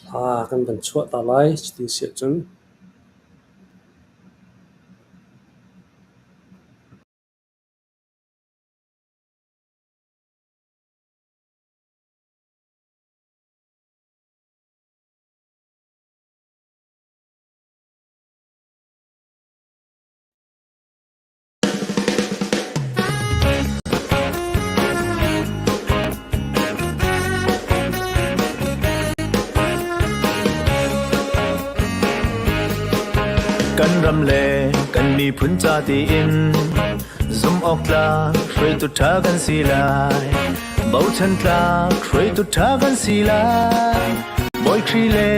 Hla kan van chuah ta lai cuti si ahcun. Kan ram le kan miphun ca tiin zumh awk tlak hruaitu ṭha kan si lai. Bochan tlak hruaitu ṭha kan si lai. Bawi Khrih le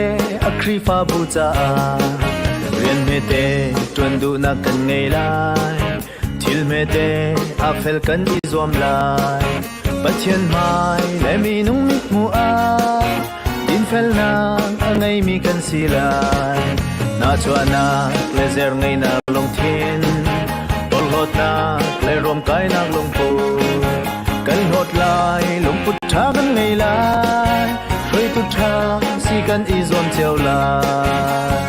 a Khrihfabu caah rian hmete ṭuan duhnak kan ngei lai. Thil hmete a fel kan i zuam lai. Pathian hmai le minung mithmuh ah dinfelnak a ngeimi kan si lai. Nahchuahnak le zerngeinak lungthin, porhlawtnak le ruamkainak lungput, kan hlawt lai, lungput ṭha kan ngei lai, hruaitu ṭha si kan i zuam cio lai.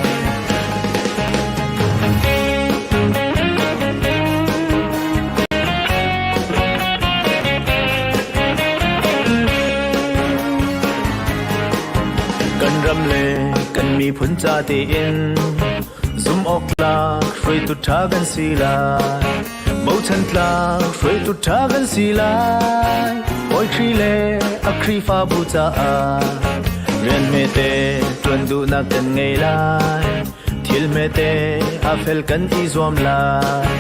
Kan ram le kan miphun ca tein zumh awk tlak hruaitu ṭha kan si lai. Bochan tlak hruaitu ṭha kan si lai. Bawi Khrih le a Khrihfabu caah rian hmete ṭuan duhnak kan ngei lai. Thil hmete a fel kan i zuam lai.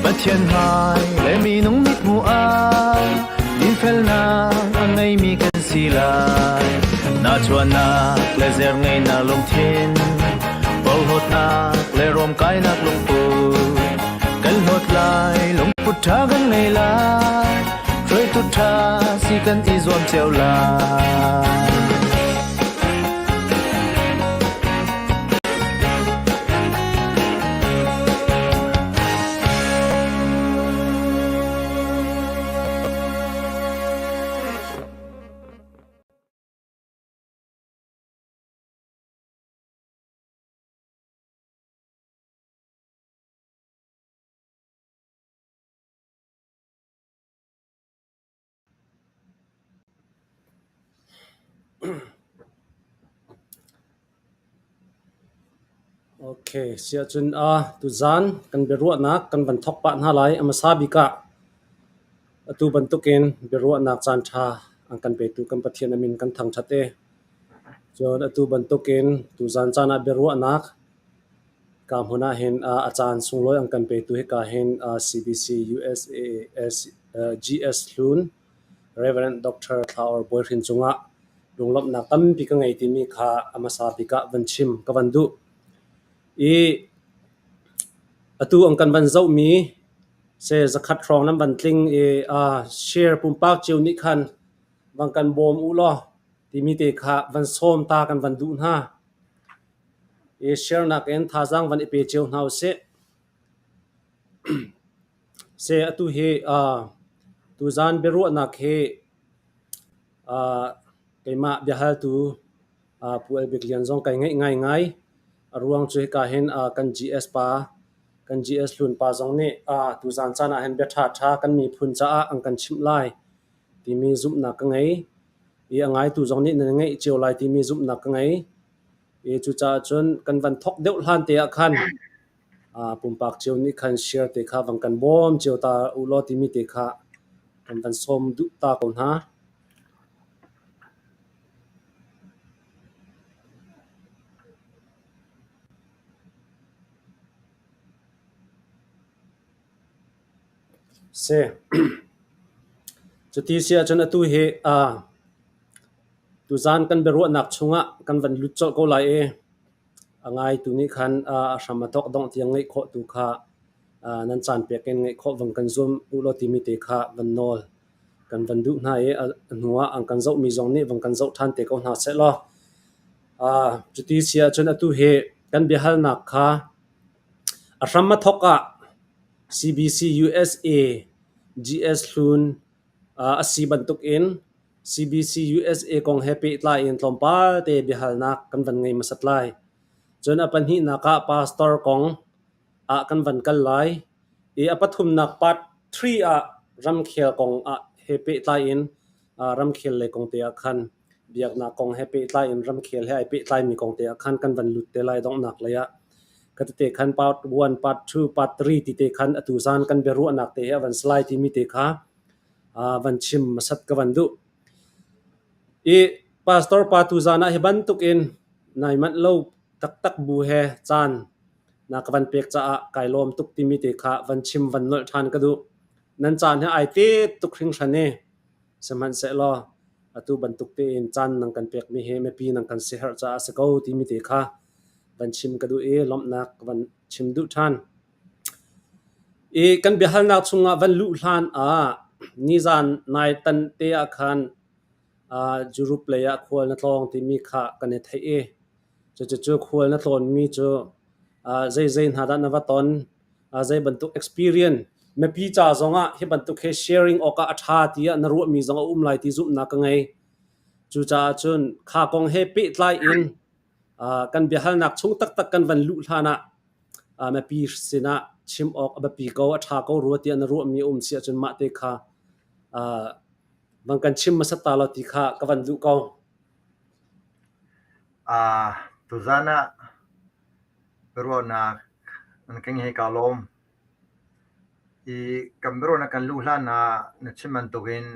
Pathian hmai le minung mithmuh ah dinfelnak a ngeimi kan si lai. Nahchuahnak le zerngeinak lungthin, porhlawtnak le ruamkainak lungput, kan hlawt lai, lungput ṭha kan ngei lai, hruaitu ṭha si kan i zuam cio lai. Okay, siahcun tuzaan kan biaruahnak kan van thawk pah hna lai. A hmasa bik ah atu bantukin biaruahnak caanṭha an kan petu kan Pathian a min kan thangṭhat i cun atu bantukin tuzaan caan ah biaruahnak Ka hmun ahhin a caan sunglawi an kan petu hika hin CBC USA GS Hlun Rev. Dr. Thla Awr Bawi Hrin cungah lunglawmhnak tampi ka ngei timi kha a hmasa bik ah van chim ka van duh. I atu an kan van zohmi se zakhat hrawng nan van tling i share pumpak cio nih khan van kan bawm u law timi te kha van sawm ta kan van duh hna. I share-nak in thazaang van i pe cio hna usih. Seh atu hi tuzaan biaruahnak hi keimah biahaltu Pu El Bik Lian zong kai ngaih ngaingai. A ruang cu hika hin kan GS pa, kan GS hlun pa zong nih tuzaan caan ah hin bia ṭhaṭha kan miphun caah an kan chimh lai timi zumhnak ka ngei. I a ngaitu zong nih nan ngeih cio lai timi zumhnak ka ngei. I cucaah cun kan van thawk deuh hlan te ah khan pumpak cio nih khan share te kha van kan bawm cio ta u law timi te kha kan van sawm duh ta ko hna. Si. Cuti si ahcun atu hi tuzaan kan biaruahnak chungah kan van lut colh ko lai i a ngaitu nih khan a hram a thawk dongh tiang ngeih khawh tu kha nan caan pek in ngeih khawh van kan zuam u law timi te kha van nawl kan van duh hna i a hnu ah an kan zohmi zong nih van kan zoh ṭhan te ko hna seh law cuti si ahcun atu hi kan biahalnak kha A hram a thawk ah CBC USA GS Hlun a si bantukin CBC USA kong he pehtlai in tlawmpal te biahalnak kan van ngei hmasat lai. Cun a pahnihnak ah pastor kong ah kan van kal lai i a pathumnak part 3 ah ramkhel kong ah he pehtlai in ramkhel lei kong te ah khan biaknak kong he pehtlai in ramkhel he ai pehtlaimi kong te ah khan kan van lut te lai donghnak lei ah. Khatete khan part 1, part 2, part 3 ti te khan atu zan kan biaruahnak te he a van slide timi te kha van chim hmasat ka van duh. I pastor pa tu zan ah hi bantuk in nai manh lo taktak bu he caan na ka van pek caah kai lawm tuk timi te kha van chim van nolh ṭhan ka duh. Nan caan hi ai te tuk hringhran i sihmanhsehlaw atu bantuk tein caan nan kan pekmi hi mipi nan kan siaherh caah a si ko timi te kha van chim ka duh i lawmhnak ka van chim duh ṭhan. I kan biahalnak chungah van luh hlan ah nizan nai tan te ah khan Europe lei ah khual na tlawng timi kha kan i theih i cucu khual na tlawnmi cu zeizei hna dah na va ton, zei bantuk experience mipi ca zongah hi bantuk he sharing awkah a ṭha tiah na ruahmi zong a um lai ti zumhnak ka ngei. Cucaah cun kha kong he pehtlai in kan biahalnak chung taktak kan van luh hlan ah mipi sinah chim awk a biapi ko, a ṭha ko rua tiah na ruahmi a um si ahcun mah te kha van kan chim hmasat ta law ti kha ka van duh ko. Tuzan ah biaruahnak nan ka ngei kaa lawm. I kan biaruahnak kan luh hlan ah na chim bantukin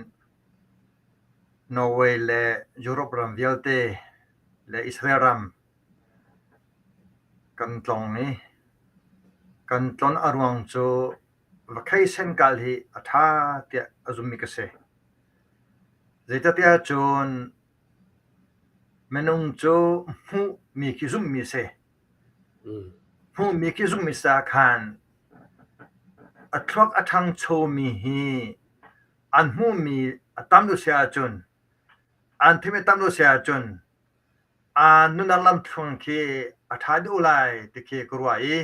Norway le Europe ram vialte le Israel ram kan tlong i kan tlon a ruang cu vacation kal hi a ṭha tiah a zummi ka si. Zeicahtiah cun minung cu hmuhmi khi zumhmi a si. Hmuhmi khi zumhmi si ah khan a thluak a ṭhangchomi hi an hmuhmi a tam deuh si ahcun an theihmi a tam deuh si ahcun nunnak lamthluan khi a ṭha deuh lai ti khi ka ruah i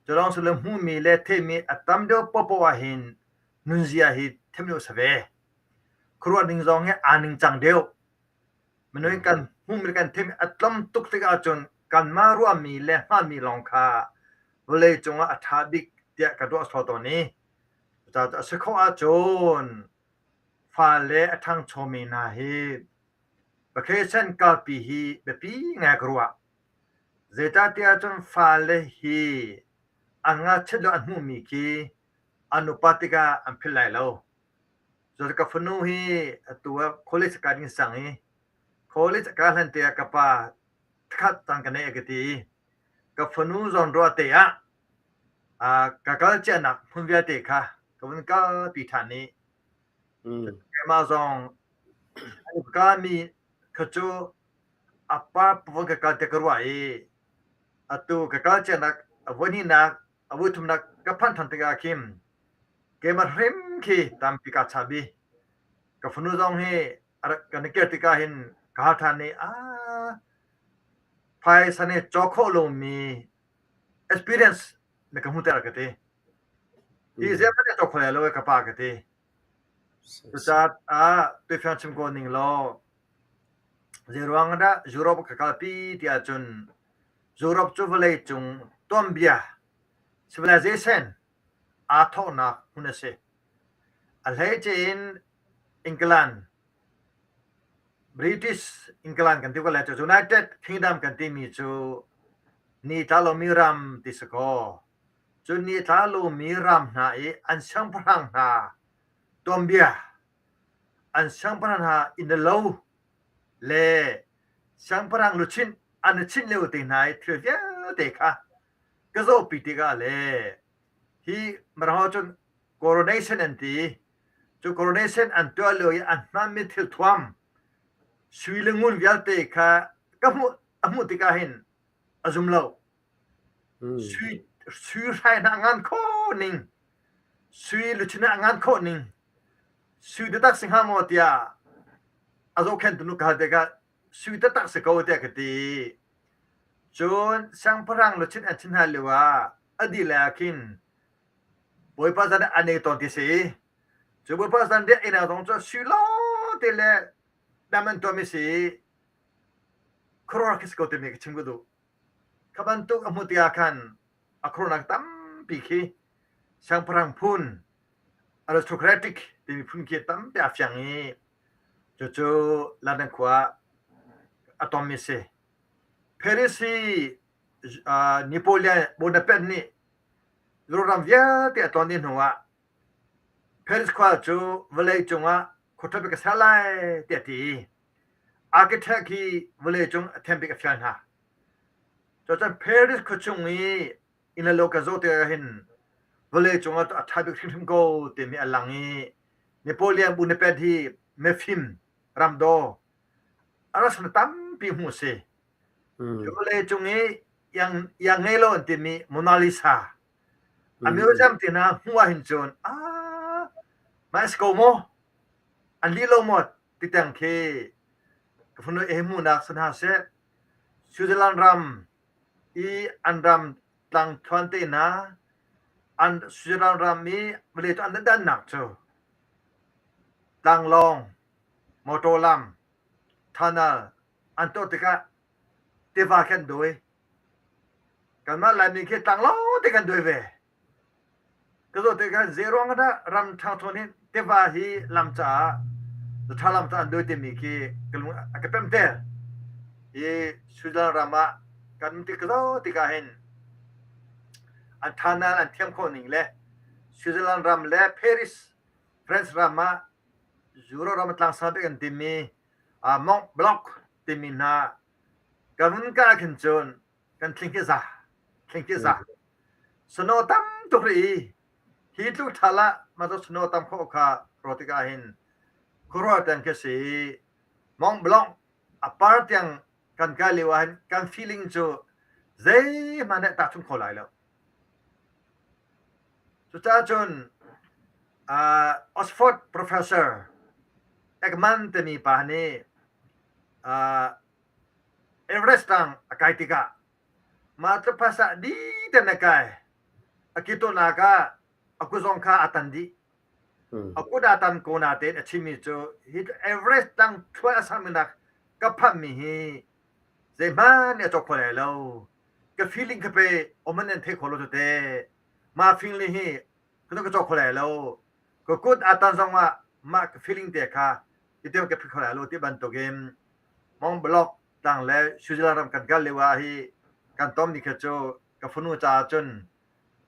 cu lawng si lo hmuhmi le theihmi a tam deuh paohpaoh ahhin nunzia hi thiam deuh a si ve. Khuaruah ning zong hi aa ningcang deuh. Minung in kan hmuhmi le kan theihmi a tlawm tuk tikah cun kanmah ruahmi le hngalhmi lawng kha vawleicung ah a ṭha bik tiah ka ruah sawh tawn i cucaah a si khawh ahcun fale a ṭhangchomi hna hi vacation kalpi hi biapi ngai ka ruah. Zeicahtiah cun fale hi an ngakchiat lio an hmuhmi khi an upat tikah an philh lai lo. Cun ka fanu hi atu ah college a kai ding sang i college a kai hlan te ah ka pa thakhat cang ka neih a ka ti i ka fanu zawnruah te ah ka kal cianak hmun vialte kha ka vun kalpi ṭhan i keimah zong an kalmi kha cu a pa vun ka kal tiah ka ruah i atu ka kal cianak a voi hnihnak a voi thumnak ka phanh ṭhan tikah khin keimah hrim khi tampi kaa chap i ka fanu zong hi kan i kir tikah hin ka hal ṭhan i aa phaisa nih cawk khawh lomi experience na ka hmuhter ka ti. Hi zeihmanh na cawk kho lai lo ka pa ka ti. Cucaah tuifiang chim ko ning law zeiruang dah Europe ka kalpi ti ahcun Europe cu vawleicung tuanbia civilization aa thawknak hmun a si. A hleice in England, British England kan ti ko lai cu United Kingdom kan timi cu ni tla lomi ram ti si kaw cu ni tla lomi ram hna i an siangpahrang hna tuanbia an siangpahrang hna inn le lo le siangpahrang luchin an i chinh lio te hna i thil vialte kha ka zohpi tikah le hi Mirang cun coronation an ti cu coronation an tuah lio i an hmanmi thilthuam sui le ngun vialte kha ka hmuh a hmuh tikah hin a zum lo. Sui sui hrai hna a ngan khawh ning sui luchin a ngan khawh ning sui taktak si hnga maw tiah a zohkhentu nu ka hal tikah sui taktak si ko tiah ka ti. Cun siangpahrang luchin an chinh hna lio ah a dih lai ah khin Bawipa zan ah an ei tawn ti si. Cu Bawipa zanriah einak zong cu sui lawng. te le dam an tuahmi si i khuaruahhar khi si ko timi ka chim ka duh. Kha bantuk a hmuh tikah khan a khuaruahnak tampi khi siangpahrang phun aristocratic timi phun khi tampi aa fiang i cucu London khua ah a tonmi a si. Paris hi Napoleon Bonaparte nih Europe ram vialte a tlawn dih hnu ah Paris khua cu vawleicung ah khua ṭha bik a ser lai tiah a ti i architect hi vawleicung a thiam bik a fial hna. Cucun Paris khuachung i inn le lo ka zoh tikah hin vawleicung ah a ṭha bik hrimhrim ko timi a lang i Napoleon Bonaparte hi mifim ramdaw a rak tampi hmuh a si. Vawleicung i iang iang ngei lo an timi Mona Lisa a museum te hna hmuh ahhin cun ah mah si ko maw an lih lo maw ti tiang khi ka fanu he hmuhnak si hna seh Switzerland ram i an ram tlangthluan te hna an Switzerland ram i vawlei cu an dannak cu tlanglawng motor lam tunnel an tuah tikah tiva khi an dawi. Kanmah Laimi khi tlanglawng te kan dawi ve. Ka zawt tikah zeiruang ah dah ram ṭhangcho nih tiva hi lam caah ṭha lam caah an dawi timi khi ka lung a ka pemter. Hi Switzerland ram ah kan um tik ka zoh tikah hin an tunnel an thiam khawh ning le Switzerland ram le Paris France ram ah Euro ram tlangsang bik an timi Mont Blanc timi hna kan vun kah khin cun kan thling khi za thling khi za snow tam tuk rih i hi tluk ṭhal ah mah cu snow tam khawh kha ruah tikah hin khuaruah tiang khi si i Mont Blanc a par tiang kan kai lio ah hin kan feeling cu zeihmanh nih tahchun kho lai lo. Cucaah cun uh, Oxford professor Ekman timi pa nih uh, Everest tang a kai tikah mah tluk phaisa dih ten a kai. A kitonak ah a kuzong kha a tan dih. A kut a tan ko natein a chimmi cu hi Everest tang thluai a sangmi ka phanhmi hi zeihmanh nih a cawk kho lai lo. Ka feeling kha pe oman nan thei kho lo tete. Mah feeling hi ka ka cawk kho lai lo. Ka kut a tan zong ah mah ka feeling te kha itiang ka phit kho lai lo ti bantukin Mont Blanc tlang le Switzerland ram kan kal lio ah hi kan tonmi kha cu ka fanu caah cun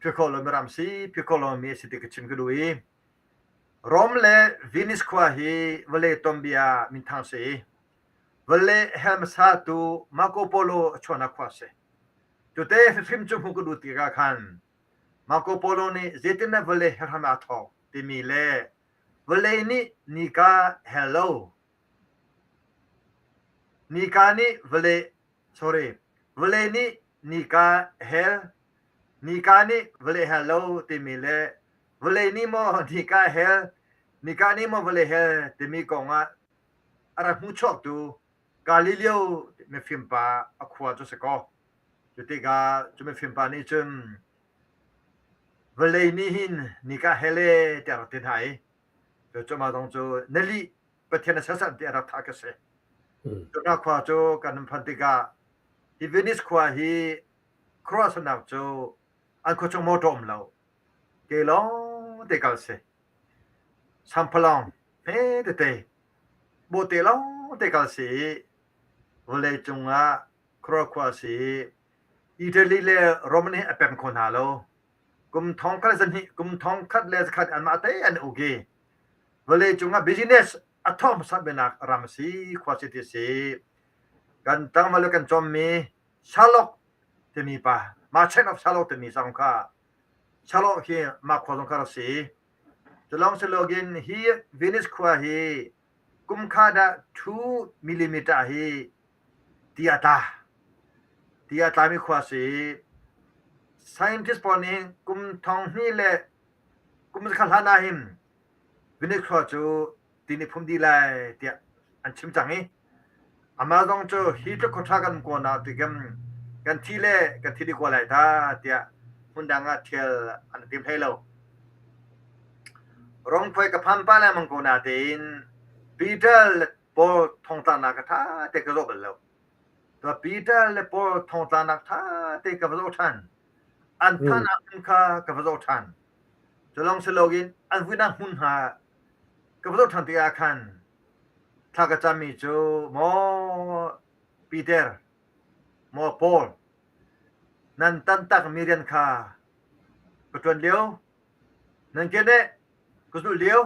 philh khawh lomi ram si, philh khawh lomi a si ti ka chim ka duh i Rome le Venice khua hi vawlei tuanbia minthang si i vawlei hel hmasa tu Marco Polo a chuahnak khua a si. Tute hrimhrim cu hmuh ka duh tikah khan Marco Polo nih zeitindah vawlei hel hram aa thawk timi le vawlei nih nika hel lo Nika nih vawlei sorry vawlei nih nika hel nika nih vawlei hel lo timi le vawlei nih maw nika hel nika nih maw vawlei hel timi kong ah a rak hmuhchuaktu Galileo mifim pa a khua cu si kaw. Cu tikah cu mifim pa nih cun vawlei nih hin nika hel ee tiah a rak ti hna i cu mah zong cu na lih Pathian a sersiam ti a rak thah ka si. Cu hna khua cu kan hun phanh tikah hi Venice khua hi khuaruahsannak cu an khua chung motor um lo. Ke lawng te kal si. Sampalong hme tete bawhte lawng te kal si i vawlei cungah khuaruah khua a si i Italy le Roman hi a pem kho hna lo. Kum thong khat le zahnih, kum thong khat le zakhat anmah te an uk i vawleicung ah business a thawk hmasat binak ram a si, khua city a si. Kan tlangval le kan cawmmi Sherlock timi pa, Merchant of Sherlock timi zong kha Sherlock hi mah khua zong kha rak si. Culawng siloin hi Venice khua hi kum kha dah 2 millimeter hi ti a tla. Ti a tlami khua si. Scientist pawl nih kum thong hnih le kum zakhat hlan ah hin Venice khua cu ti nih phum dih lai tiah an chim cang i amah zong cu hi tluk khuaṭha kan um ko na tikim kan thi le kan thi dih ko lai ta tiah hmundang ah ṭhial an tim hlei lo. Rongkhuai ka phan pah lengmang ko natein. Peter le Paul thongtlaknak kha ṭha te ka zoh bal lo. Peter le Paul thongtlaknak ṭha te ka va zoh ṭhan. An thahnak hmun kha ka va zoh ṭhan. Cu lawng si loin an vuinak hmun hna ka va zoh ṭhan tikah khan thla ka cammi cu maw Peter, maw Paul, nan tantakmi rian kha ka ṭuan lio, nan keneh ka zulh lio,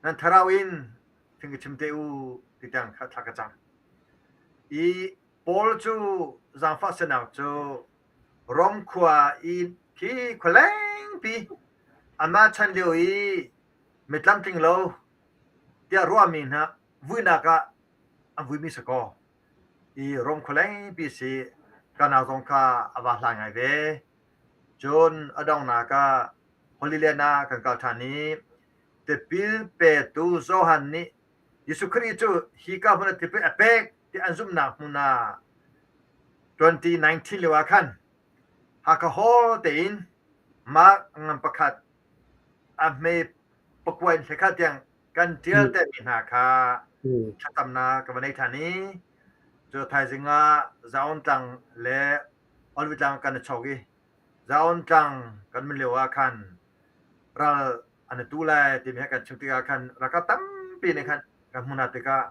nan thlarau in thing ka chim te u ti tiang kha thla ka cam. I Paul cu zaangfah sinak cu Rom khua i khi khualengpi anmah chan lio i mi tlamtling lo tiah ruahmi hna vuinak ah an vuimi si kaw i Rom khualengpi si kana zong kha a va hla ngai ve. Cun a donghnak ah Holy Land ah kan kal ṭhan i tipil petu Johan nih Jesuh Khrih cu hika hmun ah tipil a pek ti an zumhnak hmun ah 2019 lio ah khan Hakha Hall tein mark ngan pakhat a hme pakua in hlekhat tiang kan ṭial termi hna kha thlacamnak ka va nei ṭhan i cu thaizing ah Zion tlang le Olive tlang kan i chok i Zion tlang kan mun lio ah khan ral an i tu lai timi he kan chim tikah khan ralkap tampi nih khan kan hmuh hna tikah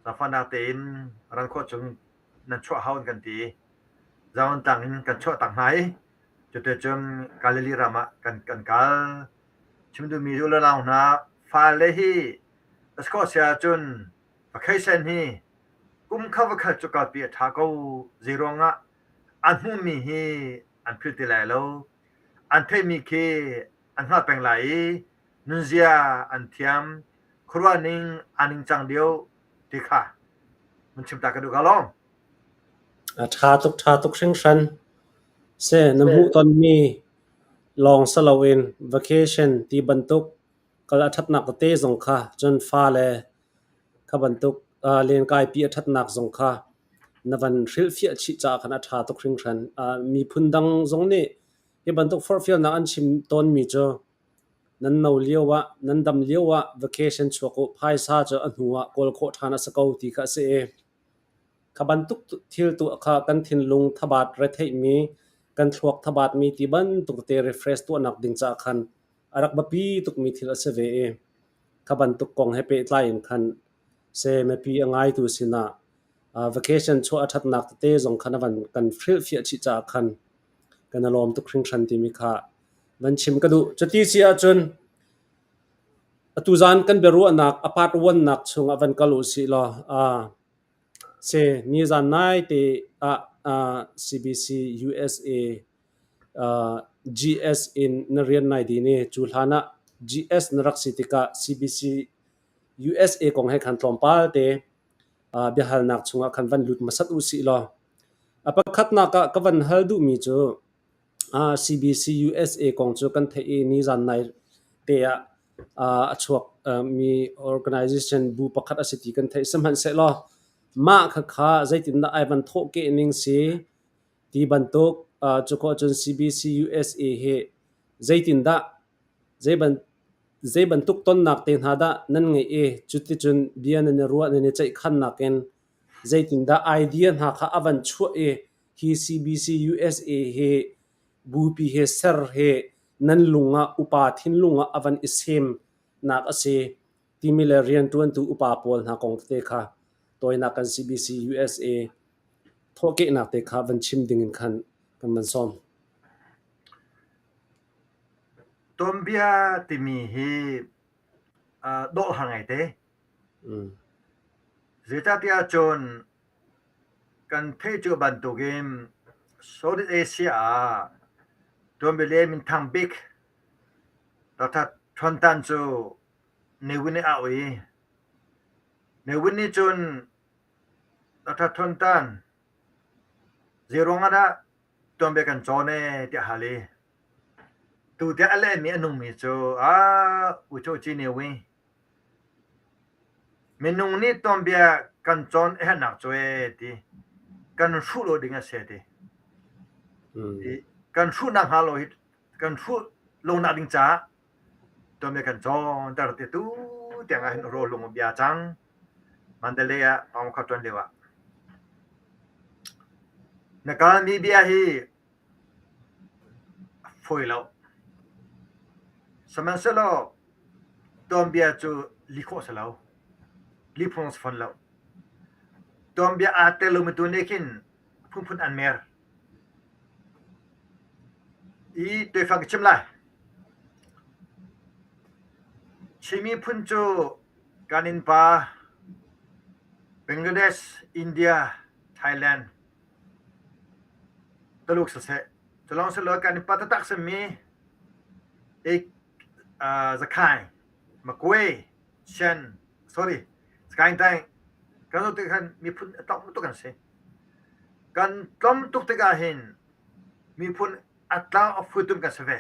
zaangfahnak tein ran khawh chung nan chuah hau an kan ti. Zion tlang in kan chuah tak hna i cuticun Galilee ram ah kan kan kal. Chim duhmi u le nau hna, fale hi a si khawh si ahcun vacation hi kum kha vakhat cu kalpi a ṭha ko. Zeiruangah an hmuhmi hi an philh ti lai lo. An theihmi khi an hngalh peng lai i nunzia an thiam, khuaruah ning aa ningcang deuh ti kha mun chim ta ka duh ka lawm. A ṭha tuk, ṭha tuk hringhran. Seh, na hmuhtonmi lawng si loin vacation ti bantuk kal a ṭhatnak tete zong kha cun fale kha bantuk lenkaipi a ṭhatnak zong kha na van hrilhfiah chih caah khan a ṭha tuk hringhran. Miphun dang zong nih hi bantuk forhfialnak an chim tawnmi cu nan no lio ah, nan dam lio ah vacation chuak u, phaisa cu a hnu ah kawl khawh ṭhan a si ko ti kha a si i kha bantuk thil tuah kha kan thinlung thabat retheihmi, kan thluak thabatmi ti bantuk te refresh tuahnak ding caah khan a rak biapi tukmi thil a si ve i kha bantuk kong he pehtlai in khan seh mipi a ngaitu sinah vacation chuah a ṭhatnak tete zong kha na van kan hrilhfiah chih caah khan kan i lawm tuk hringhran timi kha van chim ka duh. Cuti si ahcun atu zan kan biaruahnak a part one nak chungah van kal u sih law se nizan nai te ah CBC USA GS in na rian nai din i cu hlan ah GS na rak si tikah CBC USA kong he khan tlawmpal te biahalnak chungah khan van lut hmasat u sih law a pakhatnak ah ka van hal duhmi cu CBC USA kong cu kan theih i nizan nai te ah a chuak mi organization bu pakhat a si ti kan theih. Sihmanhsehlaw mah khakha zeitindah ai van thawhkeh ning si ti bantuk cu khawh cun CBC USA hi zeitindah zei bantuk tonnak te hna dah nan ngeih i cuticun bia nan i ruah nan i ceihkhannak in zeitindah idea hna kha a van chuah i hi CBC USA hi bupi he ser he nan lung ah upa thinlung ah a van i semnak a si timi le rianṭuantu upa pawl hna kong tete kha tawinak kan CBC USA thawhkehnak te kha van chim ding in khan kan van sawm. Tuanbia timi hi dawh har ngaite. Zeicahtiah cun kan theih cu bantukin Southeast Asia ah tuanbia le minthang bik Dr. Thon Tan cu Ne Win nih a auh i Ne Win nih cun Dr. Thon Tan zeiruang ah dah tuanbia kan cawn ee tiah a hal i tutiang a lehmi a nungmi cu ah Ucho Ci Ne Win Minung nih tuanbia kan cawn a herhnak cu ee ti kan hruh lo ding a si ti. Kan hruhnak hnga lo hi kan hruh lonak ding caah tuanbia kan cawn ter ti tu. tiang ah hin rawl lung a bia cang. Mandalay ah pangkha ṭuan lio ah. Na kalmi bia hi a fawi lo. Sihmanhsehlaw tuanbia cu li khawh si lo. Li phung si fawn lo. Tuanbia aa tel lomi tu nih khin phunphun an mer. I tuifang ka chim lai. Chin miphun cu kan innpa Bangladesh, India, Thailand, Tuluk siseh, cu lawng si lo kan innpa taktak simi Zakhaing, Makwe, Shan, sorry, Sagaing Taing, kan zoh tik khan miphun a tlawm tuk an si. Kan tlawm tuk tikah hin miphun a tlau a fuitum kan si ve.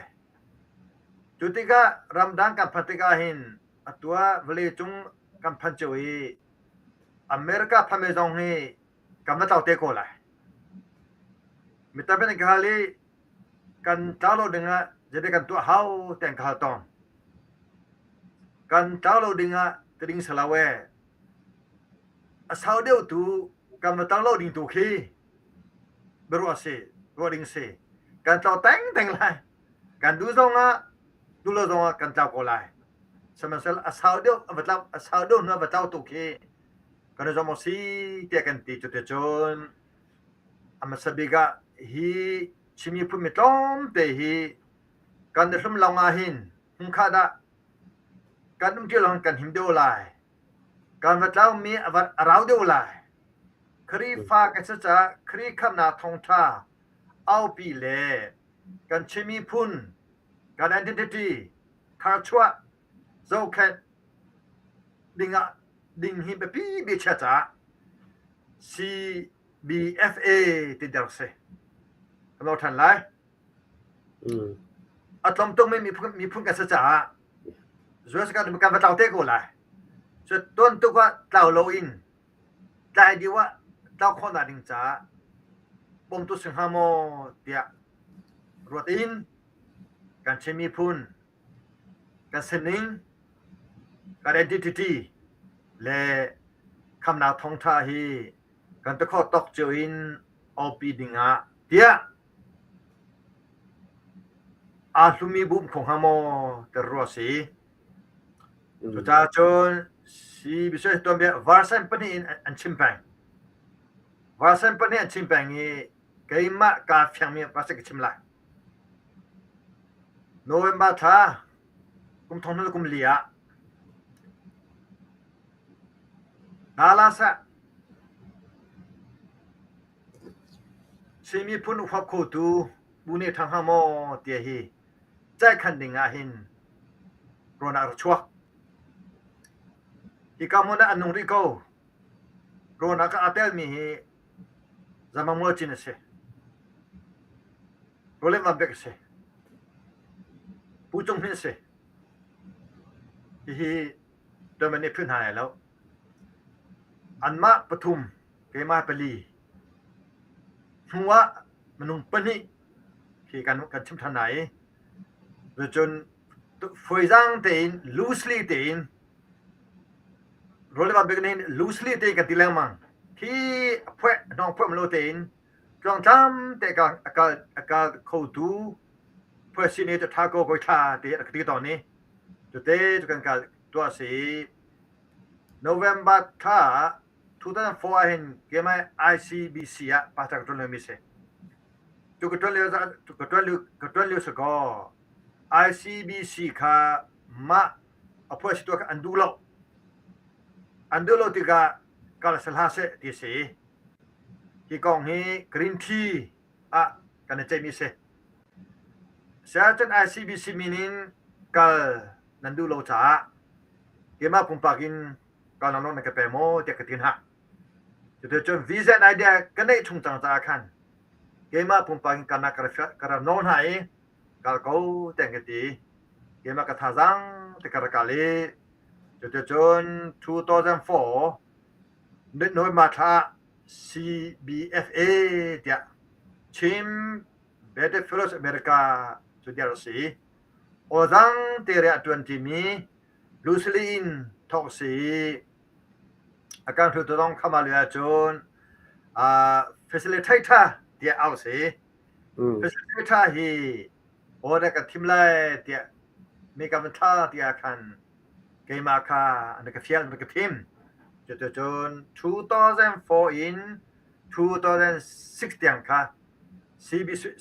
Cu tikah ramdang kan phanh tikah hin atu ah vawleicung kan phan cio i America phanmi zong hi kan va tlau te ko lai. Mi tampi an ka hal i kan tlau lo dingah zeidah kan tuah hau ti an ka hal tawn. Kan tlau lo dingah ti ding si lo ee. A sau deuh tu kan va tlau lo ding tu khi biaruah si, ruah ding si. Kan tlau tengteng lai. Kan duh zongah, duh lo zongah kan tlau ko lai. Sihmanhsehlaw a sau deuh a va tlau, a sau deuh hnu a va tlau tu khi kan i zuam awk si tiah kan ti. Cuticun a hmasa bik ah hi Chin miphun mi tlawmte hi kan i hlum lawng ah hin hmunkhat ah kan um ṭi lawng kan him deuh lai. Kan va tlaumi a va a rau deuh lai. Khrihfa kan si caah Khrih khamhnak thawngṭha aupi le kan Chin miphun kan identity tharchuah zohkhenh dingah ding hi biapi biachia caah CBFA ti der si. Kan lo ṭhan lai. A tlawm tukmi miphun, miphun kan si caah US kan kan va tlau te ko lai. Cu tuan tuk ah tlau loin tlai deuh ah tlau khawhnak ding caah bawmtu si hnga maw tiah ruat in kan Chin miphun kan sining kan identity le khamnak thawngṭha hi kan ti khawh tawk cio in aupi dingah tiah aa hlumi bu um kho hnga maw ti ruah si. Cucaah cun si biasoi tuanbia version pahnih in an chim peng. Version pahnih an chim peng i keimah kaa fiangmi version ka chim lai. November thla kum thong hnih le kum li ah Dallas ah Chin miphun huap khotu bu nih ṭhang hnga maw ti hi ceihkhan ding ah hin rawn ah ra chuak. Hika hmun ah an nung rih ko. Rawn ah aa telmi hi Zamang Mualcin a si. Roland Van Bek a si. Pu Cung Hnin a si. Hihi tuanbia nih philh hna lai lo. Anmah pathum, keimah pali. Hnu ah minung pahnih khi kan kan chim ṭhan hna i cucun fawizaang tein loosely tein Roland Van Bek nih loosely tein kan ti lengmang. Khi a phuah hnawng phuah lo tein tluangtlam te a kal a kal khotu phuah ni cu ṭha ko koi thla te a ka ti tawn i cute cu kan kal tuah si. November thla 2004 ah hin keimah ICBC ah pastor ka ṭuan liomi si. Cu ka ṭuan lio ka ṭuan lio ka ṭuan lio si kaw ICBC kha mah a phuah si tuah kha an duh lo. An duh lo tikah kal si hlah seh ti a si. Hi kong hi Green Tea ah kan i ceihmi a si. Siahcun ICBC min in kal nan duh lo caah keimah pumpak in kal nak nawl na ka pe maw tiah ka ti hna. Cuticun visa and idea ka neih chung cang caah khan keimah pumpak in kalnak ka rak nawl hna i kal ko tiah an ka ti. Keimah ka thazaang te ka rak kal i cuticun 2004 November thla ah CBFA tiah Chin Baptist Fellows America cu dirh a si. Awzang te rian a ṭuanṭimi Lucille in thawk si i a kan hruaitu zong kha mah lio ahcun facilitator tiah auh si. Facilitator hi order kan thim lai tiah mi kan van thla tiah khan keimah kha an ka fial an ka thim. Cuticun 2004 in 2006 tiang kha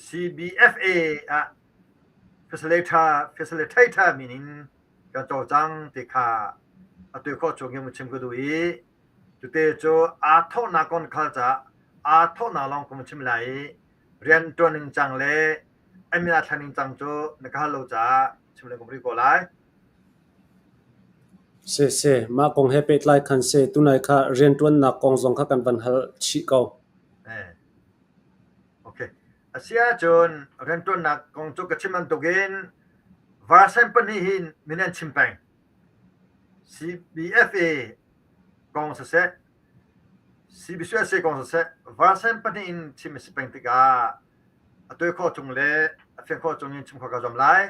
CBFA ah facilitator min in kan cawlcang ti kha atu khawh chung in chim ka duh i tute cu aa thawhnak kong khal caah aa thawhnak lawng ka chim lai i rianṭuan ning cang le a min aa thlen ning cang cu na ka hal lo caah chim lengmang rih ko lai. Si si, mah kong he pehtlai khan si tunai kha rianṭuannak kong zong kha kan van hal chih ko. Eh. Okay. Asiahcun rianṭuannak kong cu ka chim bantukin version pahnih hin min an chim peng. CBFA kong siseh, CBCUSA kong siseh, version pahnih in chim a si peng tikah a tawi khawh chung le a fian khawh chung in chim khawh ka zuam lai.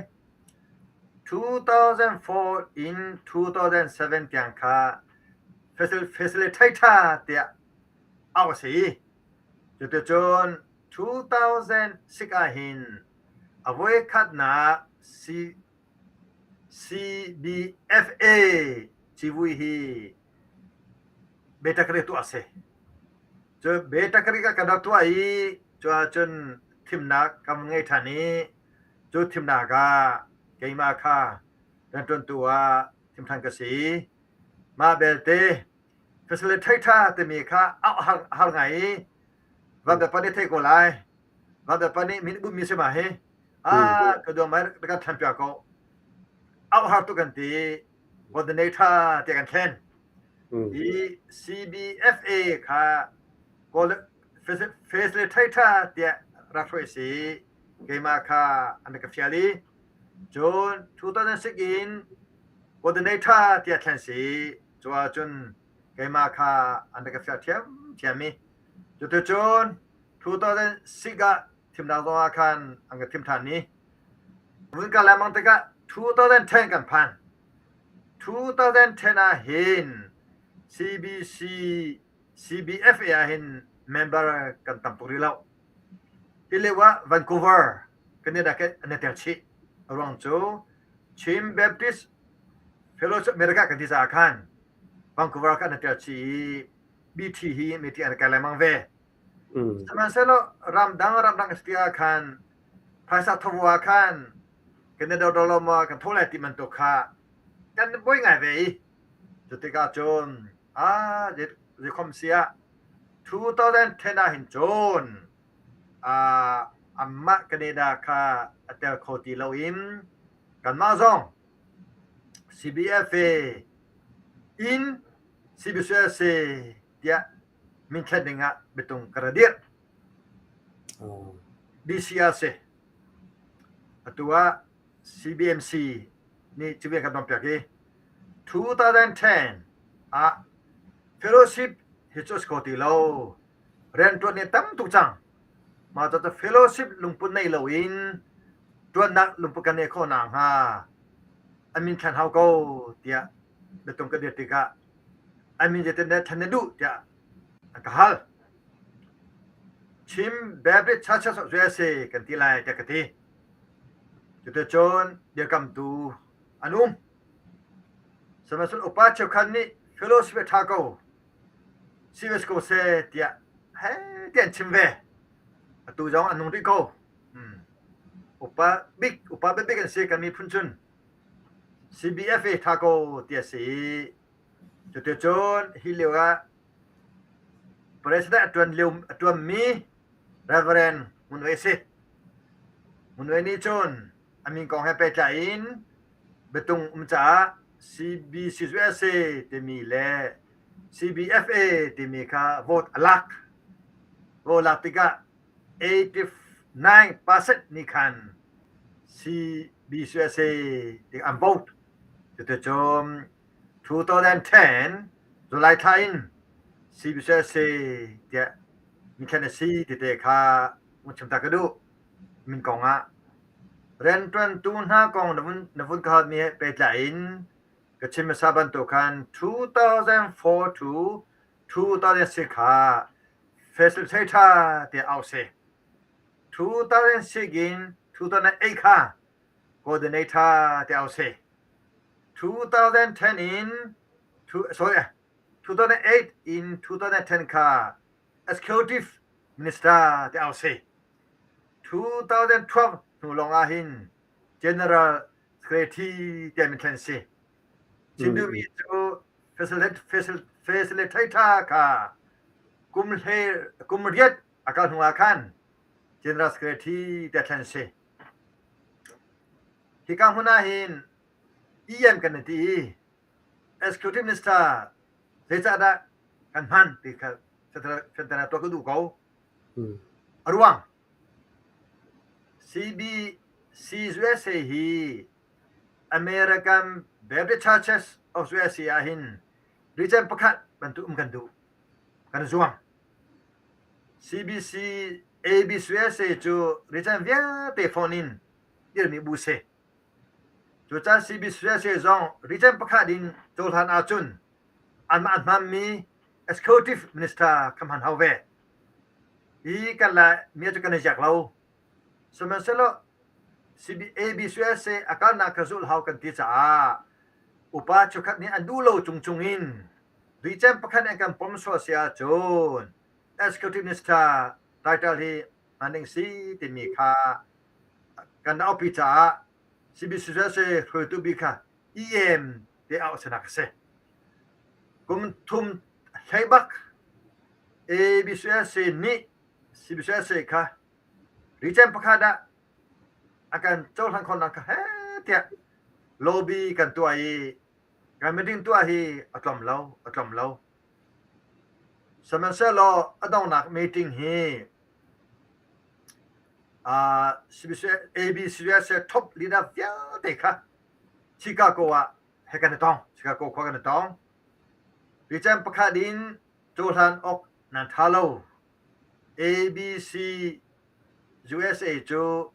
2004 in 2007 tiang kha facilitator tiah auh a si. Cuticun 2006 ahhin a voikhatnak CBFA civui hi Betakri tuah a si. Cu Betakri kan rak tuah i cu ahcun thimnak kan ngei ṭhan i cu thimnak ah keimah kha rianṭuantu ah thim ṭhan ka si. Mah belte facilitator timi kha a har ngai i Vanbiakpa nih thei ko lai. Vanbiakpa nih min bummi si ma hi. Ah, ka duam mai kan thlan piak ko. Auh har tu kan ti. Coordinator te kan thlen. I CBFA kha facilitator tiah rak hruai si. Keimah kha an ka fial i cun 2006 in coordinator tiah thlen si. Cu ahcun keimah kha an rak ka fial ṭhiamṭhiam i cuticun 2006 ah thimnak zong ah khan an ka thim ṭhan i vun kal lengmang tikah 2010 kan phan. 2010 ah hin CBC CBFA ah hin member kan tam tuk rih lo. Hi lio ah Vancouver Canada ke an i tel chih. A ruang cu Chin Baptist Fellowship America kan ti caah khan Vancouver kha an i tel chih i BT hi meeting an kai lengmang ve. Sihmanhsehlaw ramdang ramdang a si tikah khan phaisa thovu ah khan kan i dodo lo maw kan tho lai ti bantuk kha kan buai ngai ve i cu tikah cun ah zeikhom si ah 2010 ah hin cun anmah Canada kha a tel kho ti loin kanmah zong CBFA in CBCUSA tiah minthlen ding ah biatung ka ra dirh. DC a si. Atu ah CBMC nih cuve kan tuanpiak i 2010 ah fellowship hi cu a si kho ti lo. Rianṭuan ni tam tuk cang. Mah cu fellowship lungput nei loin ṭuannak lungput kan neih khawh nakhnga an min thlen hau ko tiah biatung ka dir tikah an min zeitin dah thlen na duh tiah an ka hal. Chin Baptist Churches of USA kan ti lai tiah ka ti. Cuticun dirkamtu an um. Sihmanhsehlaw upa cheukhat nih fellowship a ṭha ko, serious ko seh tiah heh tiah an chim ve. Atu zong an nung rih ko. Upa bik, upa bikbik an si kan miphun cun. CBFA ṭha ko ti a si i cuticun hi lio ah President a ṭuan lio a ṭuanmi Reverend Ngun Wei a si. Ngun Wei nih cun a min kong he pehtlai in biatung um caah CBCUSA timi le CBFA timi kha vote a lak. Vote lak tikah 89% nih khan CBCUSA ti an vote. Cuticun 2010 July thla in CBCUSA tiah mithlen a si tite kha vun chim ta ka duh. Min kong ah rianṭuantu hna kong na vun ka halmi he pehtlai in. Ka chim hmasa bantuk khan 2004 to 2006 kha facilitator tiah auh si. 2006 in 2008 kha coordinator tiah auh si. 2010 in sorry 2008 in 2010 kha executive minister tiah auh si. 2012 hnu lawng ah hin General Secretary tiah min thlen si. Chim duhmi cu facilitator kha kum hle kum riat a kal hnu ah khan General Secretary tiah thlen si. Hika hmun ah hin EM kan ti i Executive Minister zeicahdah kan hman ti kha fianter tuah ka duh ko. A ruang CBCUSA hi American Baptist Churches of USA ah hin region pakhat bantuk um kan duh. Kan zuam. CBC ABCUSA cu region vialte phone in dirmi bu si. Cucaah CBCUSA zong region pakhat in cohlan ahcun anmah an hmanmi executive minister kha hman hau ve. Hi kan le mi cu kan i ziak lo. Sihmanhsehlaw ABCUSA a kalnak kha zulh hau kan ti caah upa cheukhat nih an duh lo cungcung in duicem pakhat an kan pom sual si ahcun executive minister title hi hman ding si timi kha kan aupi caah CBCUSA hruaitu bik kha EM te auh sinak a si. Kum thum hlei bak ABCUSA nih CBCUSA kha region pakhat ah a kan cohlan khawhnak kha heh tiah lobby kan tuah i kan meeting tuah hi a tlawm lo, a tlawm lo. Sihmanhsehlaw a donghnak meeting hi ABCUSA top leader vialte kha Chicago ah he kan i tong. Chicago khua kan i tong. Region pakhat in cohlan awk nan ṭha lo. ABC USA cu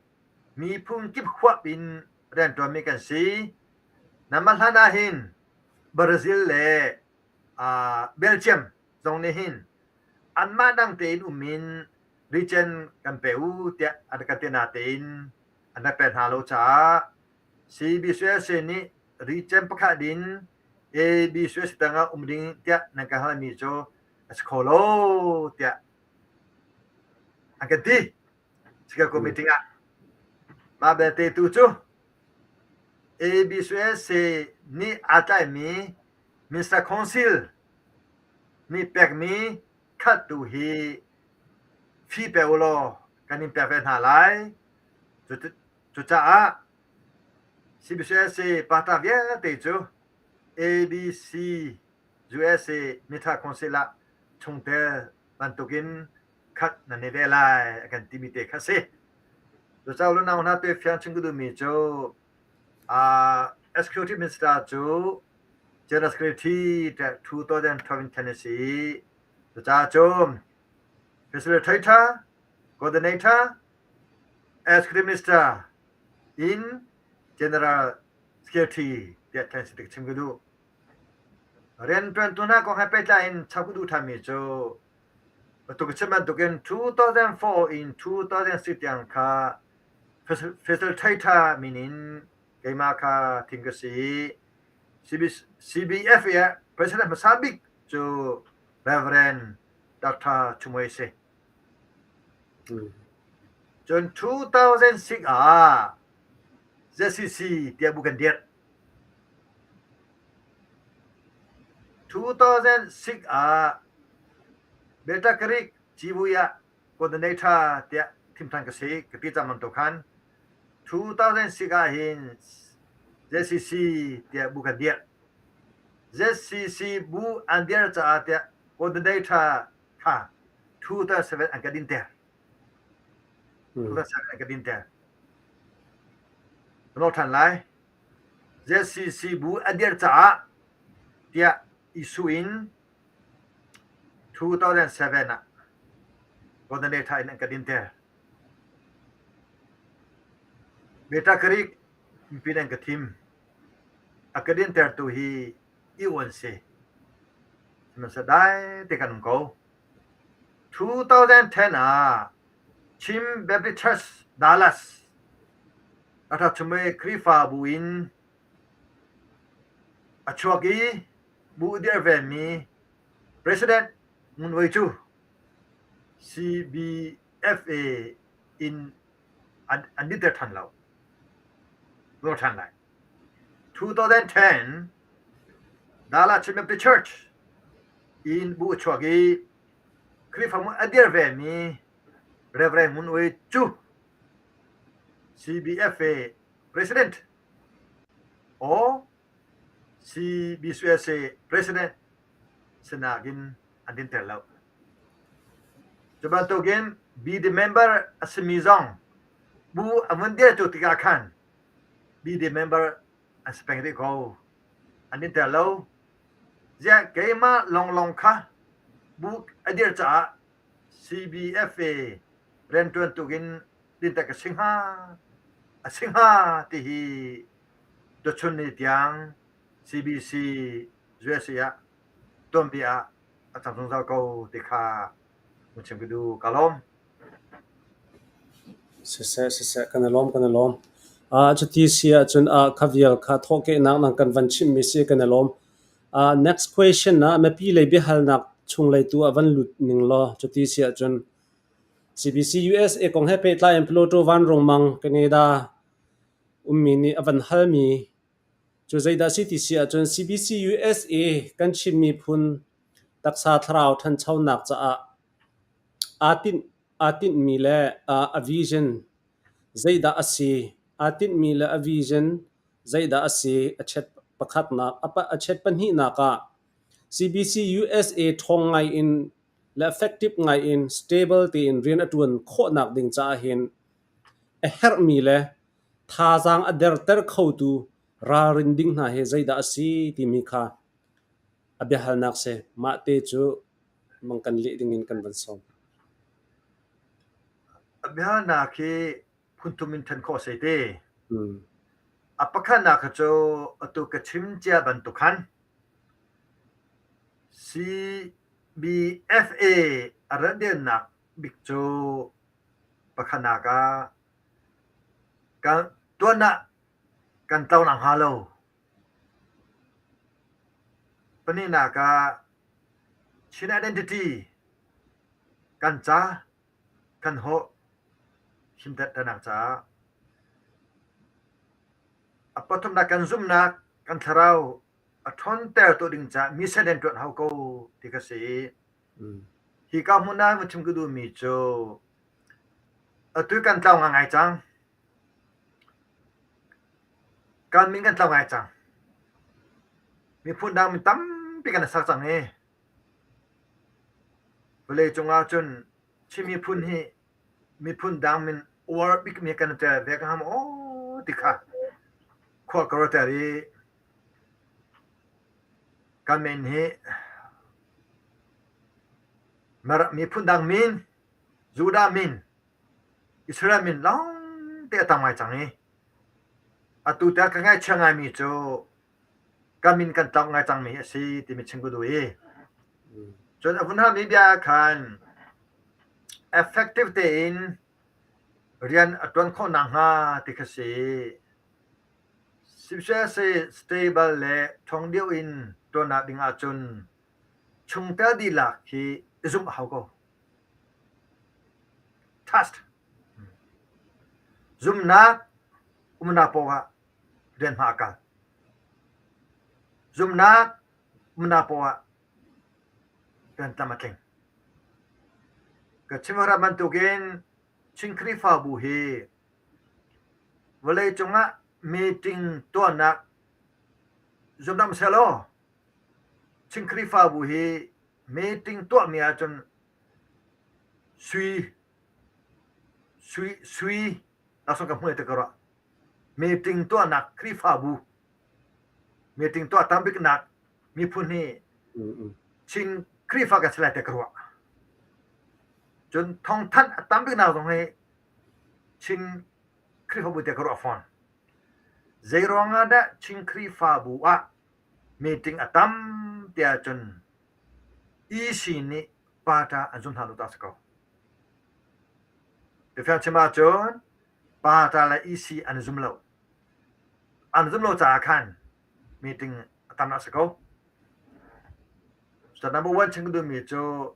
miphun kip huap in rianṭuanmi kan si. Nanmah hlan ah hin Brazil le Belgium zong nih hin anmah dang tein um in region kan pe u tiah an kan ti natein an rak pek hna lo caah CBCUSA nih region pakhat in ABCUSA tangah um ding tiah nan kan halmi cu a si kho lo tiah an kan ti. Chicago meeting ah. Mah belte tu cu ABCUSA nih aa tlaimi Minister Council nih pekmi khat tu hi fee pe u law kan in pek ve hna lai. Cucaah CBCUSA pata vialte cu ABC USA Mithla Council ah chungtel bantukin khat nan i ve lai a kan timi te kha si. Cucaah lunau hna tu fiang chim ka duhmi cu Executive Minister cu General Secretary 2012 Tennessee cucaah cu Facilitator, Coordinator, Executive Minister in General Secretary tiah thlen si tik chim ka duh. Rianṭuantu hna kong he pehtlai in chap ka duh ṭhanmi cu atu ka chim bantukin 2004 in 2006 tiang kha facilitator min in keimah kha thim ka si i CBF i president hmasa bik cu Reverend Dr. Chumoi si. Cun 2006 ah ZCC tiah bu kan dirh. 2006 ah Beta Creek civui ah coordinator tiah thim ṭhan ka si ka ti cang bantuk khan 2006 ah hin ZCC tiah bu kan dirh. ZCC bu an dirh caah tiah coordinator kha 2007 an ka dinter. 2007 an ka dinter. Ka nol ṭhan lai. ZCC bu a dirh caah tiah issue in 2007 ah coordinator in an ka dinter. Beta Creek mipi an ka thim. A ka dintertu hi i uan si. Sihmanhsehlaw dai te kan um ko. 2010 ah Chin Baptist Church Dallas a ṭha chum i Khrihfabu in a chuak i bu dirh vemi President Ngun Wei cu CBFA in an dinter ṭhan lo. Ruak ṭhan lai. 2010 Dallas Chin Baptist Church in bu a chuak i Khrihfabu a dir vemi Reverend Ngun Ui cu CBFA President or CBCUSA President sinak in an dinter lo. Cu bantukin BD member a simi zong bu a vun dirtu tikah khan BD member an si peng rih ko. An dinter lo. Ziah keimah lawnglawng kha bu a dir caah CBFA rianṭuan tukin dinter ka si hnga, a si hnga ti hi tuchun ni tiang CBC USA ah tuanbia ah a cang zungzal ko ti kha hun chim ka duh. Ka lawm. Siseh, siseh, kan i lawm, kan i lawm. Uh, cuti si ahcun uh, kha vial kha thawhkehnak nang kan van chimhmi si kan i lawm. Uh, next question ah mipi lei biahalnak chunglei tu ah van lut ning law cuti si ahcun CBC USA kong he pehtlai in Pluto vanrung mang Canada ummi nih a van halmi cu zeidah si ti si ahcun CBC USA kan Chin miphun taksa thlarau ṭhanchonak caah aa tinh aa tinhmi le a vision zeidah a si? Aa tinhmi le a vision zeidah a si? A chet pakhatnak a chet pahnihnak ah CBC USA ṭhawng ngai in le effective ngai in stable tein rian a ṭuan khawhnak ding caah hin a herhmi le thazaang a derter khotu ralrin ding hna hi zeidah a si timi kha a biahalnak si. Mah te cu mang kan leh dingin kan van sawm. A biahalnak hi phunthum in ṭhen khawh a si te. A pakhatnak kha cu atu ka chim cia bantuk khan CBFA a rat dirnak bik cu pakhatnak ah kan tuan ah kan tlo nakhnga lo. Pahnihnak ah Chin identity kan ca kan hawh himternak caah a pathumnak kan zumhnak kan thlarau a ṭhawnter tu ding caah mission rian ṭuan hau ko ti ka si. Hika hmun ah chim ka duhmi cu atu kan tlau ngaingai cang. Kan min kan tlau ngai cang. Miphun dang min tampi kan i sak cang i vawleicung ah cun Chin miphun hi miphun dang min uar bikmi kan i tel ve ka hnga maw ti kha khua ka ruatter i kan min hi miphun dang min, Judah min, Israel min lawngte a tam ngai cang i atu tiang ka ngaihchia ngaimi cu ka min kan tlauh ngai cangmi a si timi chim ka duh i cun a vun halmi bia ah khan effective tein rian a ṭuan khawh nakhnga ti kha si. Siseh stable le ṭhawng deuh in ṭuannak ding ahcun chungtel dihlak hi i zumh a hau ko. Trust. Zumhnak umnak paoh ah rian hma a kal. Zumhnak umnak paoh ah rian tlam a tling. Ka chim bantukin Chin Khrihfabu hi vawleicung ah meeting tuahnak zumh sehlaw Chin Khrihfabu hi meeting tuahmi ahcun sui sui sui laksawng ka hmuh ti ka ruah. Meeting tuahnak Khrihfabu meeting tuah tam biknak miphun hi Chin Khrihfa kan si lai ti ka ruah. Cun thawngthanh a tam biknak zong hi Chin Khrihfabu ti ka ruah fawn. Zeiruang ah dah Chin Khrihfabu ah meeting a tam tiah cun EC nih pata an zum hna lo ta si ko. Biafiang chim ahcun pata le EC an i zum lo. An zum lo caah khan meeting a tam a si ko. So number one chim ka duhmi cu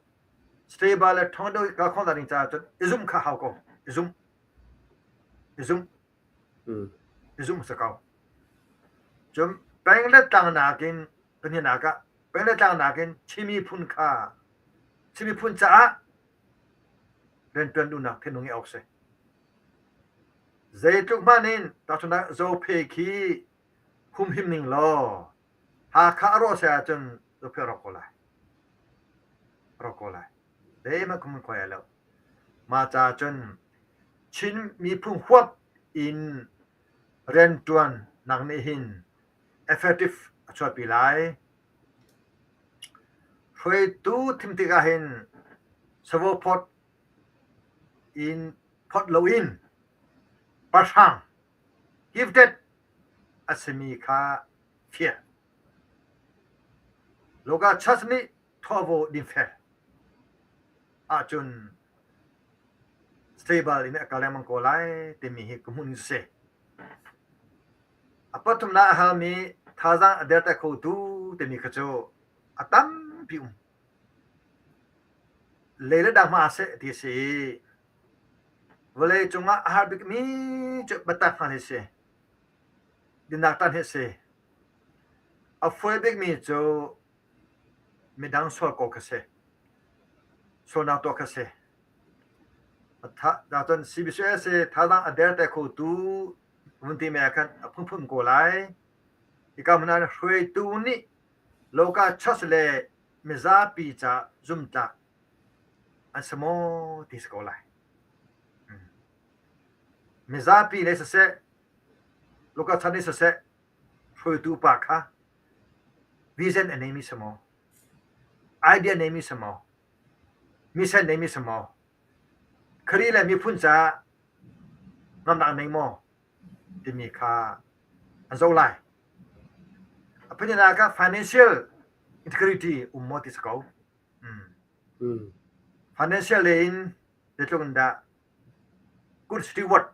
stable le ṭhawng deuh kal khawh ding caah cun i zumh kha hau ko. I zumh. I zumh. I zumh si ko. Cun peng le tlang nakin pahnihnak ah peng le tlang nakin Chin miphun kha Chin miphun caah rianṭuan duhnak thinlung ngeih awk si. Zeitluk hmanh in tahchunhnak Zophe khi humhim ning law Hakha a rawh seh ahcun Zophe a rawk ko lai. A rawk ko lai. Zeihmanh khum khuai lo. Mah caah cun Chin miphun huap in rianṭuan nak nih hin effective a chuahpi lai. Hruaitu thim tikah hin savo phawt in phawt loin pahrang gifted a simi kha fiah. Local church nih thawvo dinfel ahcun stable in a kal lengmang ko lai timi hi ka hmuh ning si. A pathumnak a halmi thazaang a derter khotu timi kha cu a tampi um. Lei le dang hma seh ti a si i vawlei cungah a har bikmi cu biatak hman hi si. Dinnak tan hi a si. A fawi bikmi cu midang sual ko kha si. Sualnak tuah kha si. Cun CBCUSA thazaang a derter khotu vun timi ah khan a phunphun ko lai. Hika hmun ah hruaitu nih local church le mizapi ca zumtlak an si maw ti si ko lai. Mizapi lei siseh, local church nih siseh, hruaitu pa kha vision a neimi si maw? Idea neimi si maw? Mission neimi si maw? Khrih le miphun caah ngamnak nei maw? Timi kha an zoh lai. A pahnihnak ah financial integrity um maw ti si ko. Financial lei in zeitluk in dah good steward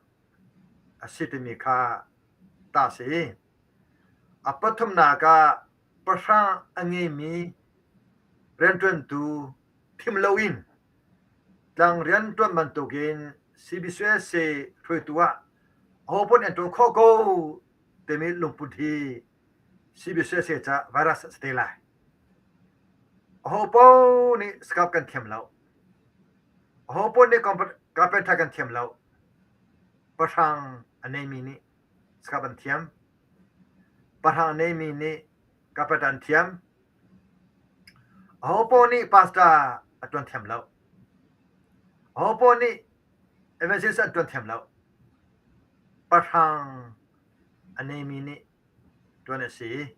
a si timi kha ta si. A pathumnak ah pahrang a ngeimi rianṭuantu thim loin tlang rianṭuan bantukin CBCUSA hruaitu ah ahopaoh nih an ṭuan khawh ko timi lungput hi CBCUSA caah virus a si te lai. Ahopaoh nih scout kan thiam lo. Ahopaoh nih carpenter kan thiam lo. Pahrang a neimi nih scout an thiam. Pahrang a neimi nih carpenter an thiam. Ahopaoh nih pastor a ṭuan thiam lo. Ahopaoh nih evangelist an ṭuan thiam lo. Pahrang a neimi nih ṭuan a si.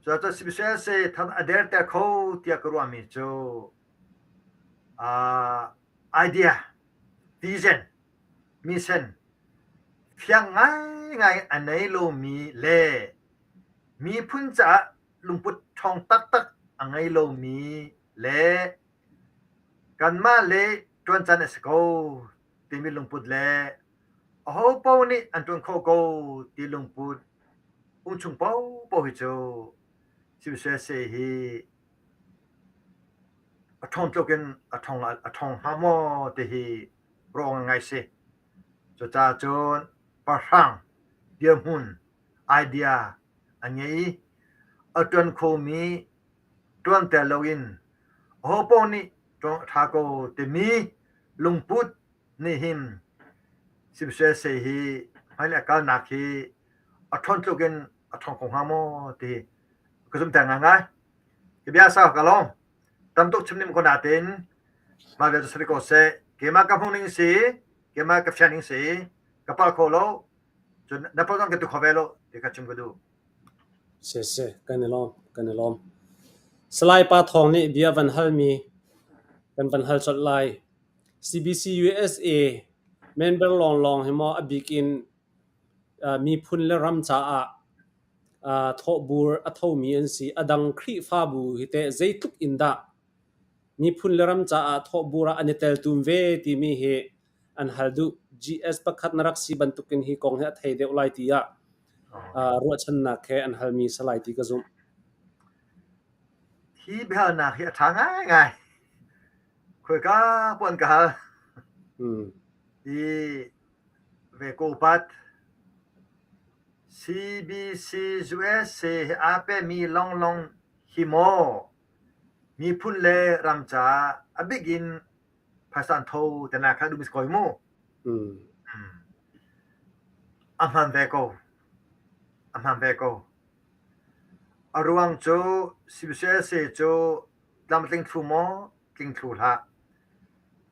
Cucaah siseh than a derter kho tiah ka ruahmi cu idea, vision, mission fiang ngaingai a nei lomi le miphun caah lungput ṭhawng taktak a ngei lomi le kanmah le ṭuan can a si ko timi lungput le ahopaoh nih an ṭuan khawh ko ti lungput um chung paohpaoh hi cu siseh hi a ṭhawng tluk in a ṭhawng a ṭhawng hnga maw ti hi ruah ngai si. Cucaah cun pahrang dirhmun idea a ngei i a ṭuan khomi ṭuanter loin ahopaoh nih ṭuan a ṭha ko timi lungput nih hin siseh hi hmailei a kalnak hi a ṭhawn tluk in a ṭhawng kho hnga maw ti ka zumhter ngaingai. Hi bia sau ka lawm. Tam tuk chim ning ko natin mah vial cu si ko seh. Keimah ka hmuh ning si, keimah ka fian ning si, ka palh kho lo. Cun na palh zong ka tu kho ve lo ti kha chim ka duh. Si si, kan i lawm, kan i lawm. Salai Pa Thawng nih bia van halmi kan van hal colh lai. CBC USA member lawnglawng hi maw a bik in. Miphun le ram caah thawhbur a thomi an si. A dang Khrihfabu hi teh zeitluk in dah miphun le ram caah thawhbur ah an i teltum ve timi hi an hal duh. GS pakhat na rak si bantukin hi kong hi a thei deuh lai tiah ruahchannak he an halmi si lai ti ka zumh. Hi biahalnak hi a ṭha ngaingai. Khoika poah an ka hal. I ve ko upat. CBC USA he aa pehmi lawnglawng hi maw miphun le ram caah a bik in phaisa an tho te na kha duh mi si ko hi mu. A hman ve ko. A hman ve ko. A ruang cu CBCUSA cu tlamtling thlu maw tling thlu hlah.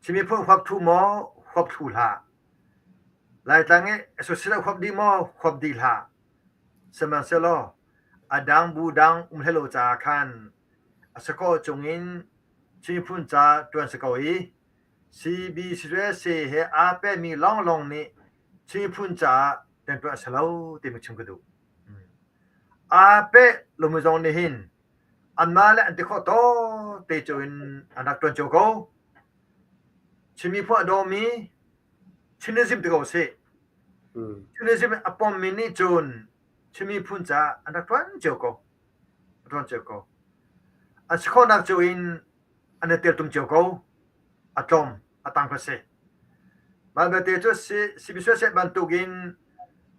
Chin miphun huap thlu maw huap thlu hlah. Laitlang i associate huap dih maw huap dih hlah. Sihmanhsehlaw a dang bu dang um hlei lo caah khan a si khawh chungin Chin miphun ca ṭuan si ko i CBCUSA he aa pehmi lawnglawng nih Chin miphun caah rianṭuan a si lo timi chim ka duh. Aa peh lomi zong nih hin anmah le an ti khawh tawk te cio in an rak ṭuan cio ko. Chin miphun a dawmi Chinism ti ko sih. Chinism a pommi nih cun Chin miphun caah an rak ṭuan cio ko. Ṭuan cio ko. An si khawhnak cio in an i teltum cio ko. A tlawm, a tang kha si. Mah belte cu CBCUSA bantukin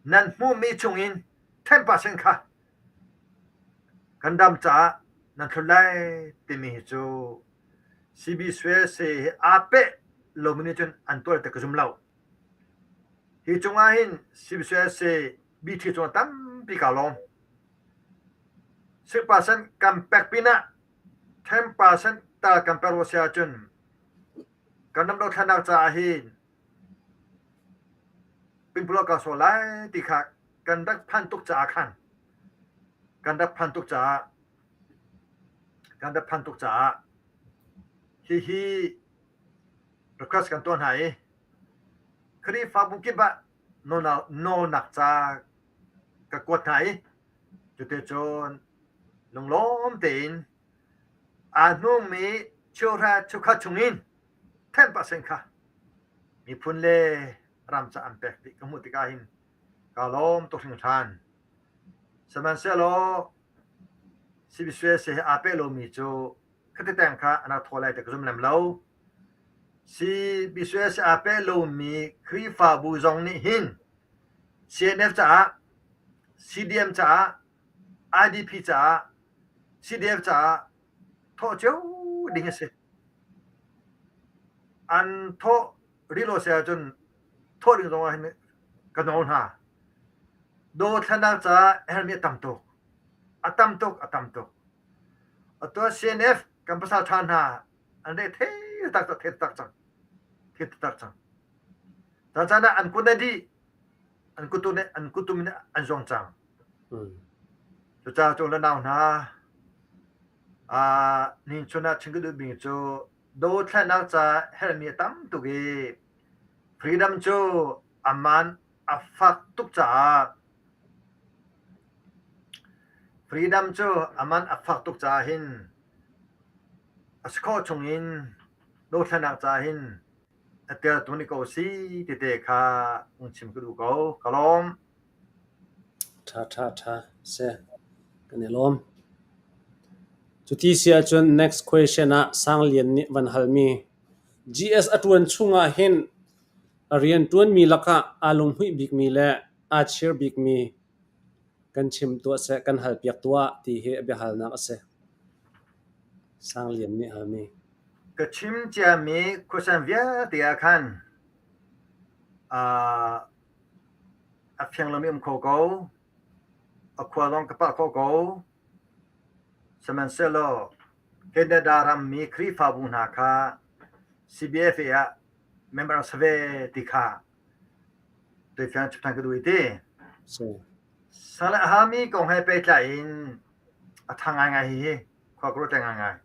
nan hmuhmi chungin 10% kha kan ram caah nan thlut lai timi hi cu CBCUSA he aa peh lomi nih cun an tuah ti ka zum lo. Hi cungah hin CBCUSA BT cungah tampi kaa lawm. 6% kan pek pinah 10% tal kan pek lo si ahcun kan ram dothlennak caah hin pingpalak kaa sawh lai ti kha kan rak phan tuk caah khan kan rak phan tuk caah kan rak phan tuk caah hihi request kan tuah hna i Khrihfabu kip ah nawlnak ca ka kuat hna i cuticun lunglawm tein aa hnungmi cheuhra cheukhat chungin 10% kha miphun le ram ca an pek ti ka hmuh tikah hin kaa lawm tuk hringhran. Sihmanhsehlaw CBCUSA he aa peh lomi cu khati teng kha an rak thaw lai ti ka zum lem lo. CBCUSA aa peh lomi Khrihfabu zong nih hin CNF caah, CDM caah, IDP caah, CDF caah thawh cio ding a si. An thawh rih lo si ahcun thawh ding zong ah hin ka nawl hna. Dothlennak caah herhmi a tam tuk. A tam tuk, a tam tuk. Atu ah CNF kan pasal ṭha hna an re thei tak thei tak cang. Thei tak cang. Caan caan ah an kun a dih. An kutum an kutum in an zuang cang. Cucaah cu le nau hna nin chun ah chim ka duhmi cu dothlennak ca herhmi a tam tuk i freedom cu a man a fak tuk caah freedom cu a man a fak tuk caah hin a si khawh chungin dothlennak caah hin a tel tu ni ko si tete kha ung chim ka duh ko. Ka lawm. Ṭha ṭha ṭha si. Kan i lawm. Cuti si ahcun next question ah Sang Lian nih van halmi GS a ṭuan chungah hin a rianṭuanmi lakah aa lunghmuih bikmi le aa chir bikmi kan chim tuah seh, kan halpiak tuah ti hi a biahalnak a si. Sang Lian nih halmi. Ka chim ciami khuasan vialte ah khan aa A fiang lomi um kho ko. A khua zong ka pah kho ko. Sihmanhsehlaw Canada rammi Khrihfabu hna kha CBFA ah member an si ve ti kha tuifiang chim ṭhan ka duh i ti. Sal a hami kong he pehtlai in a ṭha ngaingai hihi khua ka ruat ngaingai.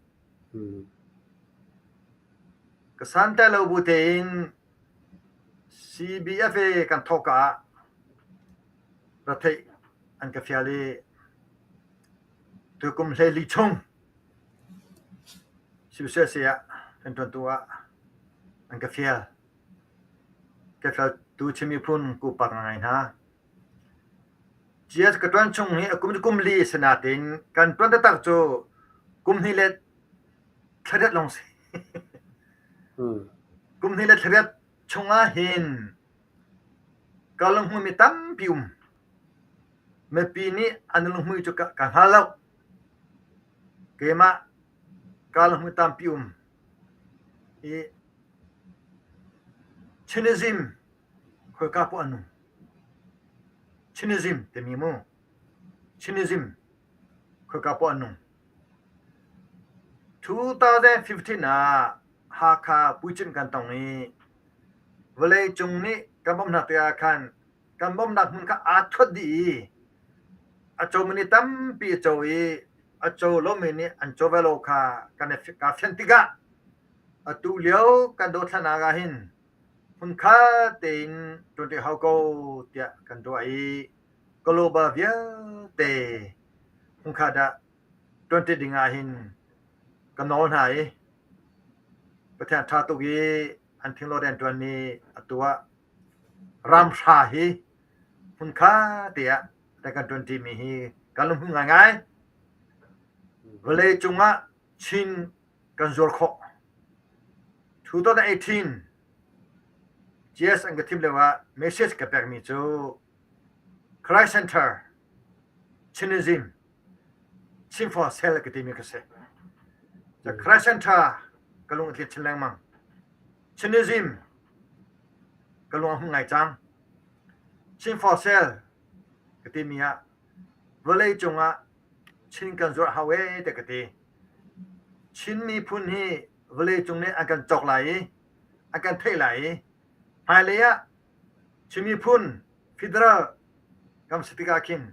Ka santlai lo bu tein CBFA kan thawk ah. Ratheih an ka fial i tukum 14 chung CBCUSA ah rianṭuantu ah an ka fial. Ka fialtu Chin miphun ka upat ngai hna. GS ka ṭuan chung hi a kum cu kum li a si nain kan ṭuan taktak cu kum hnih le thla riat lawng si. Kum hnih le thla riat chung ahhin ka lunghmuimi tampi um. Mipi nih an lunghmui cu ka hngal lo. Keimah ka lunghmui tampi um. I Chinism khoika poah an um. Chinism timi mu. Chinism khoika poah an um. 2015 ah Hakha puicimh kan tong i vawleicung nih kan bawmhnak tikah khan kan bawmhnak hmun kha aa thuat dih i a comi nih tampi a co i a co lomi nih an co ve lo kha kan i kaa fian tikah atu lio kan dothlatnak ah hin hmunkhat tein ṭuanṭi hau ko tiah kan ruah i global vialte hmunkhat ah ṭuanṭi ding ah hin ka nawl hna i Pathian ṭha tuk i an thinglawt rianṭuanmi atu ah ramhra hi hmunkhat te ah kan kan ṭuanṭimi hi kan lunghmuih ngaingai. Vawleicung ah Chin kan zuar khawh. 2018 GS an ka thim lio ah message ka pekmi cu Christ Center Chinism Chin for Sale ka timi ka si. Christ Center ka lung a tli chin lengmang. Chinism ka lung a hung ngai cang. Chin for Sale ka timi ah vawleicung ah Chin kan zuarh hau ee tiah ka ti. Chin miphun hi vawleicung nih an kan cawk lai i an kan theih lai i hmailei ah Chin miphun federal kan si tikah khin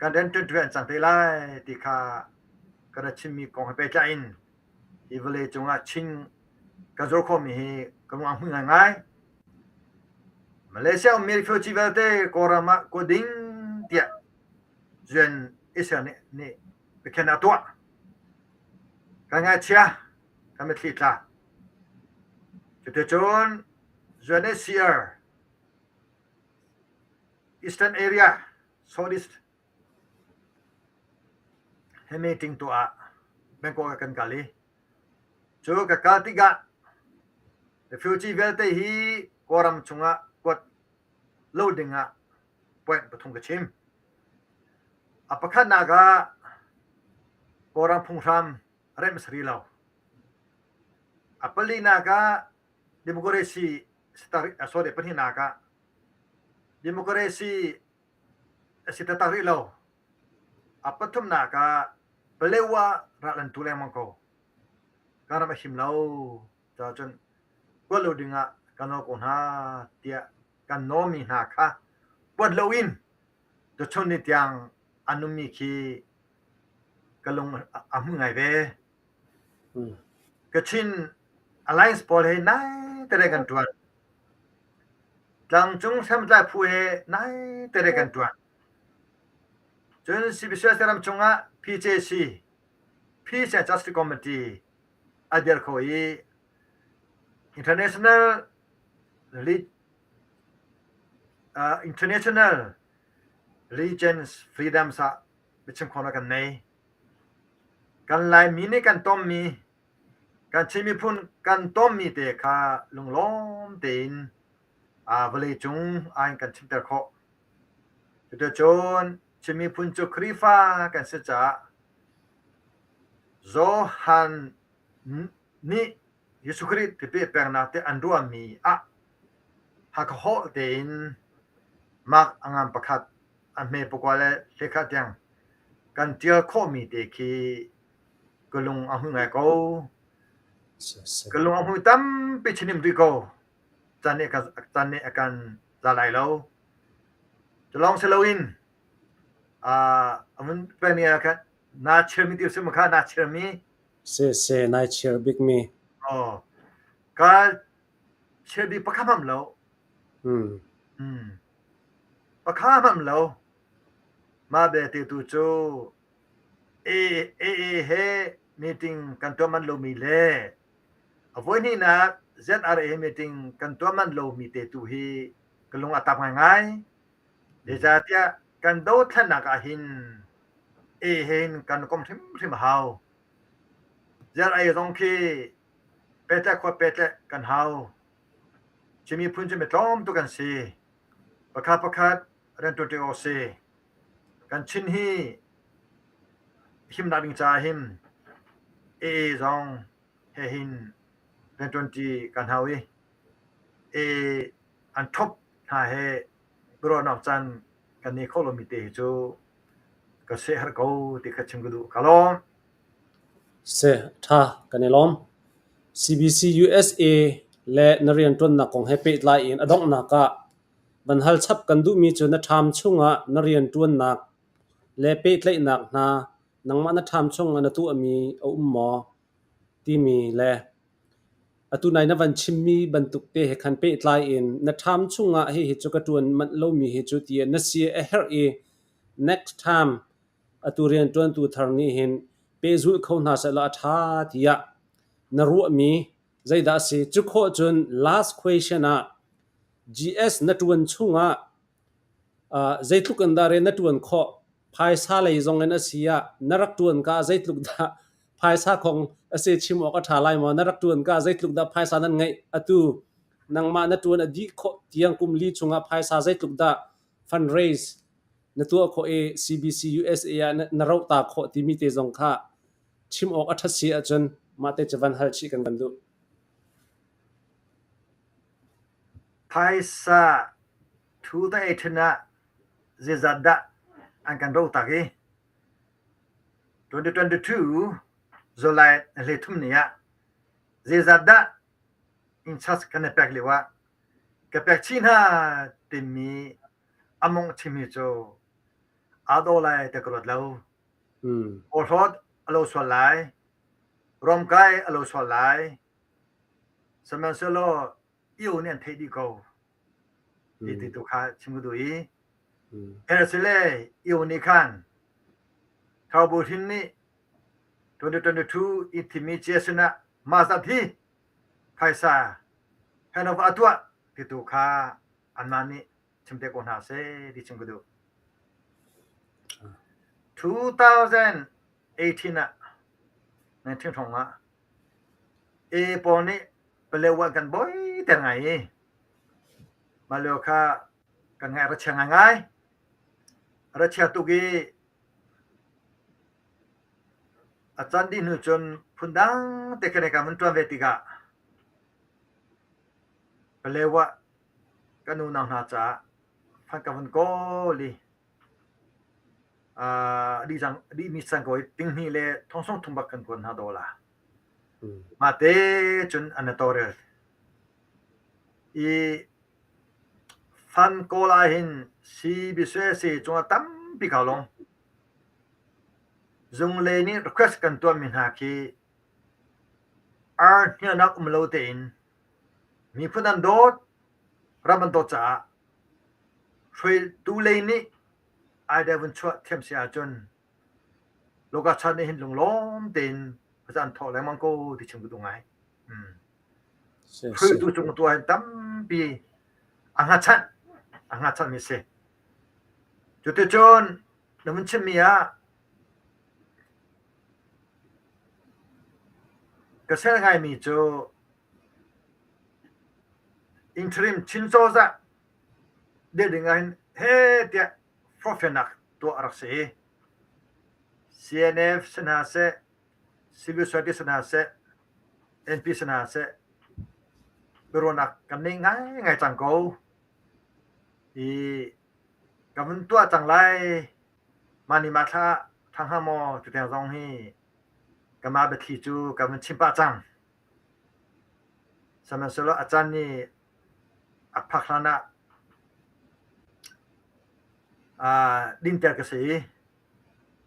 kan rianṭuanṭuan an cang te lai ti kha ka rak chimmi kong he pehtlai in hi vawleicung ah Chin kan zuar khawhmi hi ka lung a hmui ngaingai. Malaysia ummi refugee vialte Kawlram ah kuat ding tiah UN Israel nih, nih biakhiahnak a tuah. Kan ngaihchia, kan mitthli tla. Cuticun UNHCR Eastern Area Southeast he meeting tuah ah Bangkok ah kan kal i cu ka kal tikah refugee vialte hi Kawlram chungah kuat lo dingah point pathum ka chim. A pakhatnak ah Kawlram phunghram remh a si rih lo. A palinak ah democracy sorry pahnihnak ah democracy a si taktak rih lo. A pathumnak ah Palewa ral an tu lengmang ko. Kan ram a him lo. Cun kuat lo dingah ka nawl ko hna tiah kan nawlmi hna kha kuat loin tuchun ni tiang a nungmi khi ka lung a hmu ngai ve. Kachin Alliance pawl he nai tere kan ṭuan. Tlangcung hriamtlai phu he nai tere kan ṭuan. Cun CBCUSA ram chungah PJC, Peace and Justice Committee a dir kho i international international religions freedoms ah biachim khawhnak kan nei. Kan Laimi nih kan tommi, kan Chin miphun kan tommi te kha lunglawm tein vawleicung ah in kan chimter khawh. Cuticun Chin miphun cu Khrihfa kan si caah Johan nih Jesuh Khrih tipil peknak te an ruahmi ah Hakha holh tein Mark a ngan pakhat, a hme pakua le hlekhat tiang kan ṭial khawhmi te khi ka lung a hmui ngai ko. Ka lung a hmui tampi chinim rih ko. Caan nih caan nih a kan za lai lo. Cu lawng si loin a vun pekmi ah khan naa chirmi ti a si maw kha naa chirmi Siseh nai chir bikmi. Aw, ka chir bik pakhat hmanh lo. Hmm. Pakha hmanh lo. Mah belte tu cu AA he meeting kan tuah manh lomi le a voihnihnak ZRA meeting kan tuah manh lomi te tu hi ka lung a tap ngaingai. Zeicahtiah kan dothlennak ahhin AA he hin kan kom hrimhrim a hau. ZRA zong khi pehtlaih khua pehtlaih kan hau. Chin miphun cu mi tlawm tuk an si. Pakhat pakhat rianṭuanṭi awk a si. Kan Chin hi himnak ding caah hin AA zong he hin rianṭuanṭi kan hau i AA an ṭhop hna he biaruahnak caan kan nei kho lomi te hi cu ka siaherh ko ti kha chim ka duh. Ka lawm. Seh, ṭha kan i lawm. CBC USA le na rianṭuannak kong he pehtlai in a donghnak ah van hal chap kan duhmi cu na ṭham chungah na rianṭuannak le pehtlaihnak hna nangmah na ṭham chungah na tuahmi a um maw timi le atu nai na van chimmi bantuk te he khan pehtlai in na ṭham chungah hihi cu ka ṭuan manh lomi hi cu tiah na si a herh i next time atu rianṭuantu thar nih hin pehzulh kho hna sehlaw a ṭha tiah na ruahmi zeidah a si? Cu khawh cun last question ah GS na ṭuan chungah zeitluk in dah rian na ṭuan khawh? Phaisa lei zong in a si ah na rak ṭuan ka zeitluk dah phaisa kong a si chim awk a ṭha lai maw? Na rak ṭuan ka zeitluk dah phaisa nan ngeih? Atu nangmah na ṭuan a dih khawh tiang kum li chungah phaisa zeitluk dah fundraise na tuah khawh i CBC USA ah na roh ta khawh timi te zong kha chim awk a ṭhat si ahcun mah te cu van hal chih kan van duh. Phaisa thu ta ei ṭhen ah zeizat dah an kan ro tak i 2022 July 23 ni ah zeizat dah in charge kan i pek lio ah ka pek chih hna timi a mawngh chimmi cu aa daw lai ti ka ruat lo. Awhlawt a lo sual lai. Ruamkai a lo sual lai. Sihmanhsehlaw io nih an theih dih ko. Ti ti tu kha chim ka duh i Hersile io nih khan Thaubu Hrin nih 2022 i thimmi cia sinah mah zat hi phaisa handover a tuah ti tu kha anmah nih chim te ko hna seh ti chim ka duh. 2018 ah 19 hrawng ah A pawl nih Palewa kan bawi ter ngai i mah lio kha kan ngaih ra chia ngaingai. Ra chia tuk i a can dih hnu cun phundang te khan kan vun ṭuan ve tikah Palewa kan unau hna caah fan ka vun kawl i a dihmi cang ko i tinghnih le thongsong thum bak kan kuat hna daw la. Mahte cun an i tawlrel. I fan kawl ahhin CBCUSA cungah tampi kaa lawm. Zunglei nih request kan tuahmi hna khi ar hnialnak um lo tein Miphun an dawt, ram an dawt caah hruaitu lei nih idea vun chuah thiam si ahcun Logachan nih hin lunglawm tein an thawh lengmang ko ti chim ka duh ngai. Hruaitu cung tu ahhin tampi a hngatchanh, a hngatchanhmi si. Cuticun na vun chimmi ah ka sel ngaimi cu Interim Chin cozah dirh ding ahhin heh tiah forhfialnak tuah a rak si i CNF si hna seh, Civil Society si hna seh, NP si hna seh, biaruahnak kan nei ngaingai cang ko i kan vun tuah cang lai. Mah ni mah thla ṭha hnga maw ti tiang zong hi kanmah biathli cu kan vun chim pah cang. Sihmanhsehlaw a caan nih a phak hlan ah dinter ka si i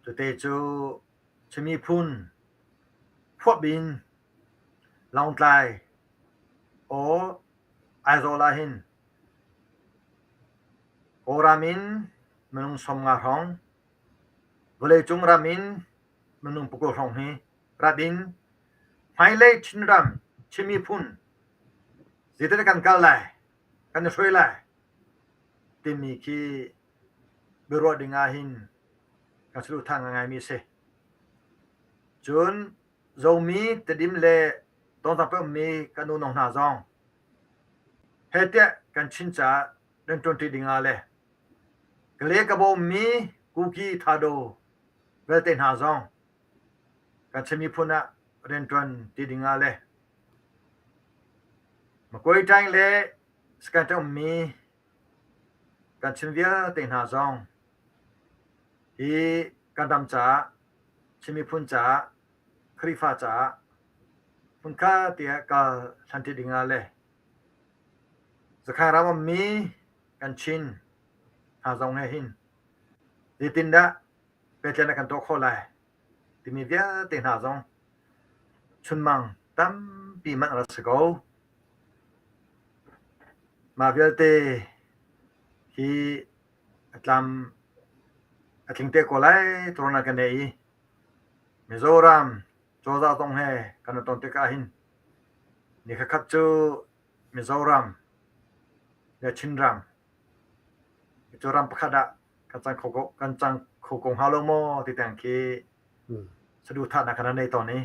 cute cu Chin miphun phuahbin Lawngtlai aw Aizawl ahhin Kawlram in minung 50 hrawng, vawleicung ram in minung 20 hrawng hi rat in hmailei Chinram, Chin miphun zeitin kan kal lai, kan i hruai lai timi khi biaruah ding ahhin kan saduhthah ngaingaimi a si. Cun Zomi, Tedim le Tawngtang peng ummi kan unau hna zong heh tiah kan Chin caah rianṭuanṭi ding ah le Kale ka bawmmi Kuki Thado vialte hna zong kan Chin miphun ah rianṭuan ti ding ah le Makoi Ṭaing le Sakaing ummi kan Chin vialte hna zong hi kan ram caah Chin miphun caah Khrihfa caah hmunkhat tiah kal hlanṭi ding ah le Zakhaing ram ummi kan Chin hna zong he hin zeitindah pehtlaihnak kan tuah khawh lai timi vialte hna zong chunmang tampi manh a rak si ko. Mah vialte hi a tlam a tling te ko lai ti kan nei i Mizoram cozah zong he kan i ton tikah hin nikhatkhat cu Mizoram le Chinram cu ram pakhat ah kan cang kho ko kan cang kho ko hnga lo maw ti tiang khi saduhthahnak kan nei tawn i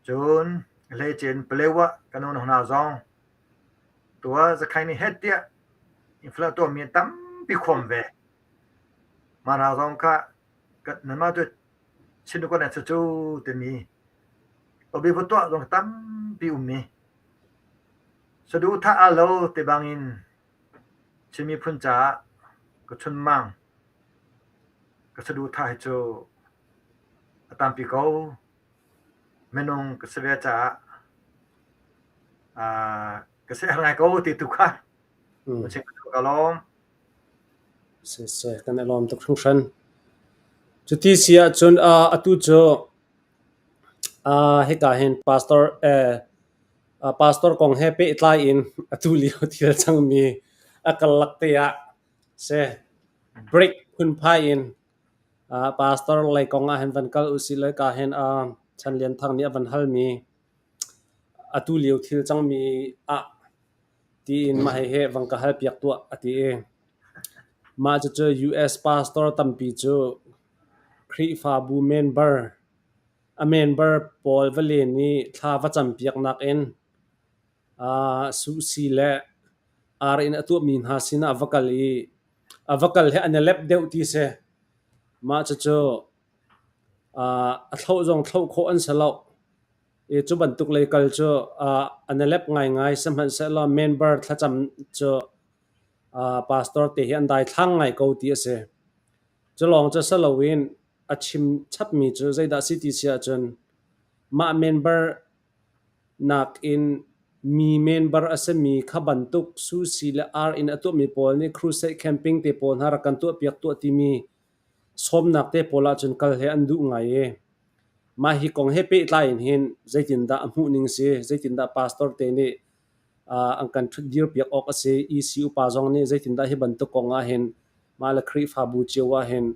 cun hleicin Palewa kan unau hna zong tua Zakhain nih het tiah infla tuahmi tampi khuam ve. Mah hna zong kha nanmah cu Chin ukon an si cu timi lobby va tuah zong tampi ummi saduhthah aa lo ti bangin Chin miphun caah ka chunmang ka saduhthah hi cu a tampi ko. Minung ka si ve caah ka siaherh ngai ko ti tu kha ka lawm. Siseh, kan i lawm tuk hringhran. Cuti si ahcun atu cu hika hin pastor pastor kong he pehtlai in atu lio thil cangmi a karlak te ah seh break phunphai in pastor lei kong ah hin van kal usih law hika hin Chan Lian Thang nih a van halmi atu lio thil cangmi ah tiin mah hihi vang ka halpiak tuah a ti i mah cucu US pastor tampi cu Khrihfabu member a member pawl va len i thla va campiaknak in suhsi le ar in a tuahmi hna sinah va kal i a va kal hi an i lep deuh ti si. Mah cucu a thloh zong thloh khawh an si lo. I cu bantuk lei kal cu an i lep ngaingai. Sihmanhsehlaw member thlacam cu pastor te hi an daithlang ngai ko ti a si. Cu lawng cu si loin a chim chapmi cu zeidah a si ti si ahcun mah member nakin mi member a simi kha bantuk susi le ar in a tuahmi pawl nih crusade camping te pawl hna rak kan tuahpiak tuah timi sawmnak te pawl ahcun kal he an duh ngai i mah hi kong he pehtlai in hin zeitindah a hmuhning si, zeitindah pastor te nih an kan ṭhutdir piak awk a si, EC upa zong nih zeitindah hi bantuk kong ah hin mah le Khrihfabu cio ah hin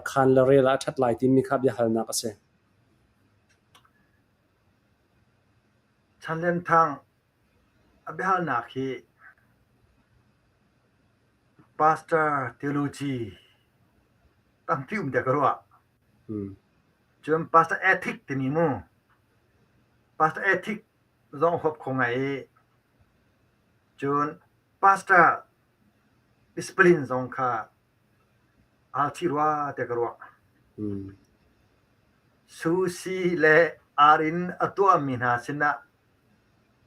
khaan le rel ah a ṭhat lai timi kha biahalnak a si. Chan Lian Thang a biahalnak hi Pastor theology tampi um tiah ka ruah. Cun pastor ethic timi mu, pastor ethic zong huap kho ngai i cun pastor discipline zong kha aa chih rua tiah ka ruah. Sushi le ar in a tuahmi hna sinah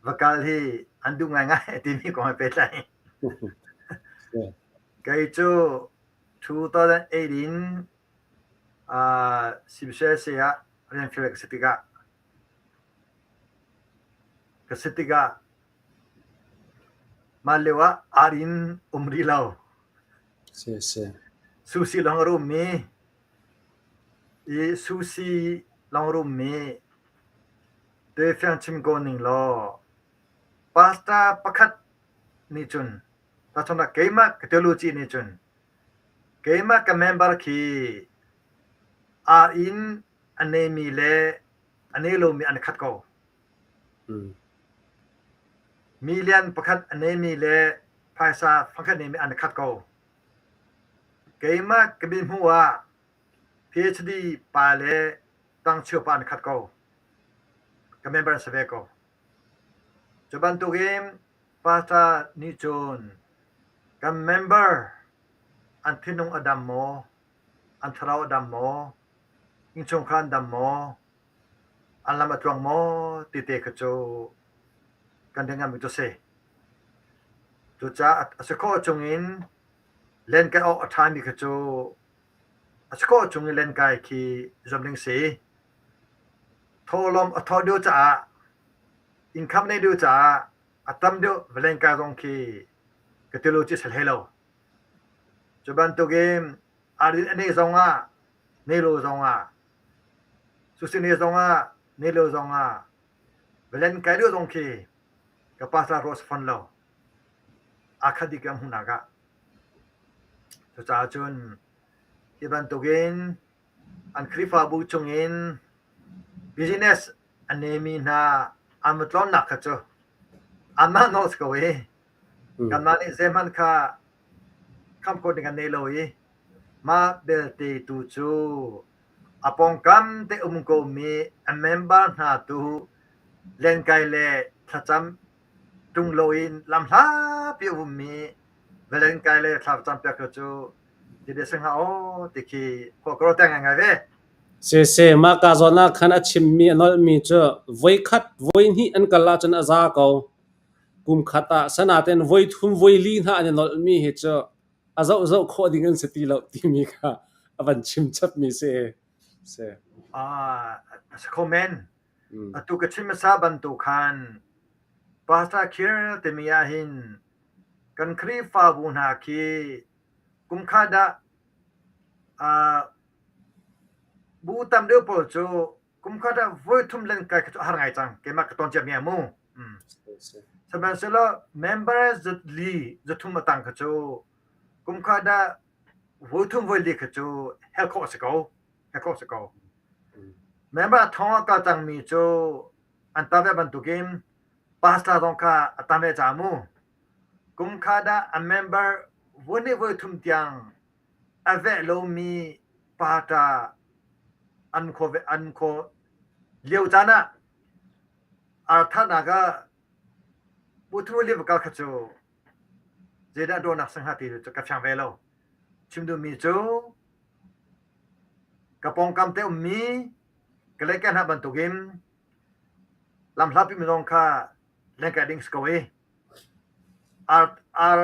va kal hi an duh ngaingai timi kong he pehtlai. Kei cu 2008 in CBCUSA ah rian fial ka si tikah ka si tikah mah lio ah ar in um rih lo. Sushi lawng a rummi i sushi lawng a rummi tuifiang chim ko ning law pastor pakhat nih cun. Tahchunhnak keimah ka theology nih cun keimah ka member khi aa inn a neimi le a nei lomi an khat ko. Million pakhat a neimi le phaisa fangkhat neimi an khat ko. Keimah ka mithmuh ah PhD pa le tangcheu pa an khat ko. Ka member an si ve ko. Cu bantukin pastor nih cun kan member an thinlung a dam maw, an thlarau a dam maw, innchungkhar an dam maw, an lam a tluang maw ti te kha cu kan rian nganmi cu a si. Cucaah a si khawh chungin lenkai awk a ṭhami kha cu a si khawh chung in lenkai khi zuam ding si. Thawhlawm a thawh deuh caah income nei deuh caah a tam deuh va lenkai zong khi ka ti lo cu si hlei lo. Cu bantukin aa a neih zongah nei lo zongah susi nei zongah nei lo zongah va lenkai deuh zong khi ka pastor ruah si fawn lo. Aa khat dih kan hmuhnak ah. Cucaah cun hi bantukin an Khrihfabu chungin business a neimi hna an va tlawnnak kha cu anmah nawl si ko i kanmah nih zeihmanh kha khamh khawh ding kan nei lo i mah belte tu cu a pawngkam te um komi a member hna tu lenkai le thlacam ṭung loin lamhlapi a ummi Valenkai le thla campiak kha cu ti bia si hnga aw ti khi khua ka ruat ngaingai ve. Siseh, mah ka zawn ah khan a chimmi a nolhmi cu voikhat voihnih an kal ahcun a za ko. Kum khat ah sanaten voithum voili hna an i nolhmi hi cu a zohzoh khawh ding an si ti lo timi kha a van chim chapmi si. Si. Ah, a si kho men. Atu ka chim hmasa bantuk khan Pastor Khir timi ahhin kan Khrihfabu hna khi kumkhat ah bu tam deuh pawl cu kumkhat ah voithum len kai kha cu a har ngai cang. Keimah ka tawn ciami ah mu. Sihmanhsehlaw member zatli zathum a tang kha cu kumkhat ah voithum voili kha cu hel khawh a si ko. Hel khawh a si ko. Member thong a kal cangmi cu an tam ve bantukin pastor zong kha a tam ve ca mu. Kum kha dah a member voi voi thum tiang a veh lomi pata an kho an kho lio caan ah arthatnak ah puthu liv kal kha cu zeidah dawnak sangha ti cu ka fiang ve lo. Chim duhmi cu Ka pawngkam te ummi ka lehkeh hna bantukin lamhlatpi mi zong kha lengkai ding si ko i ar ar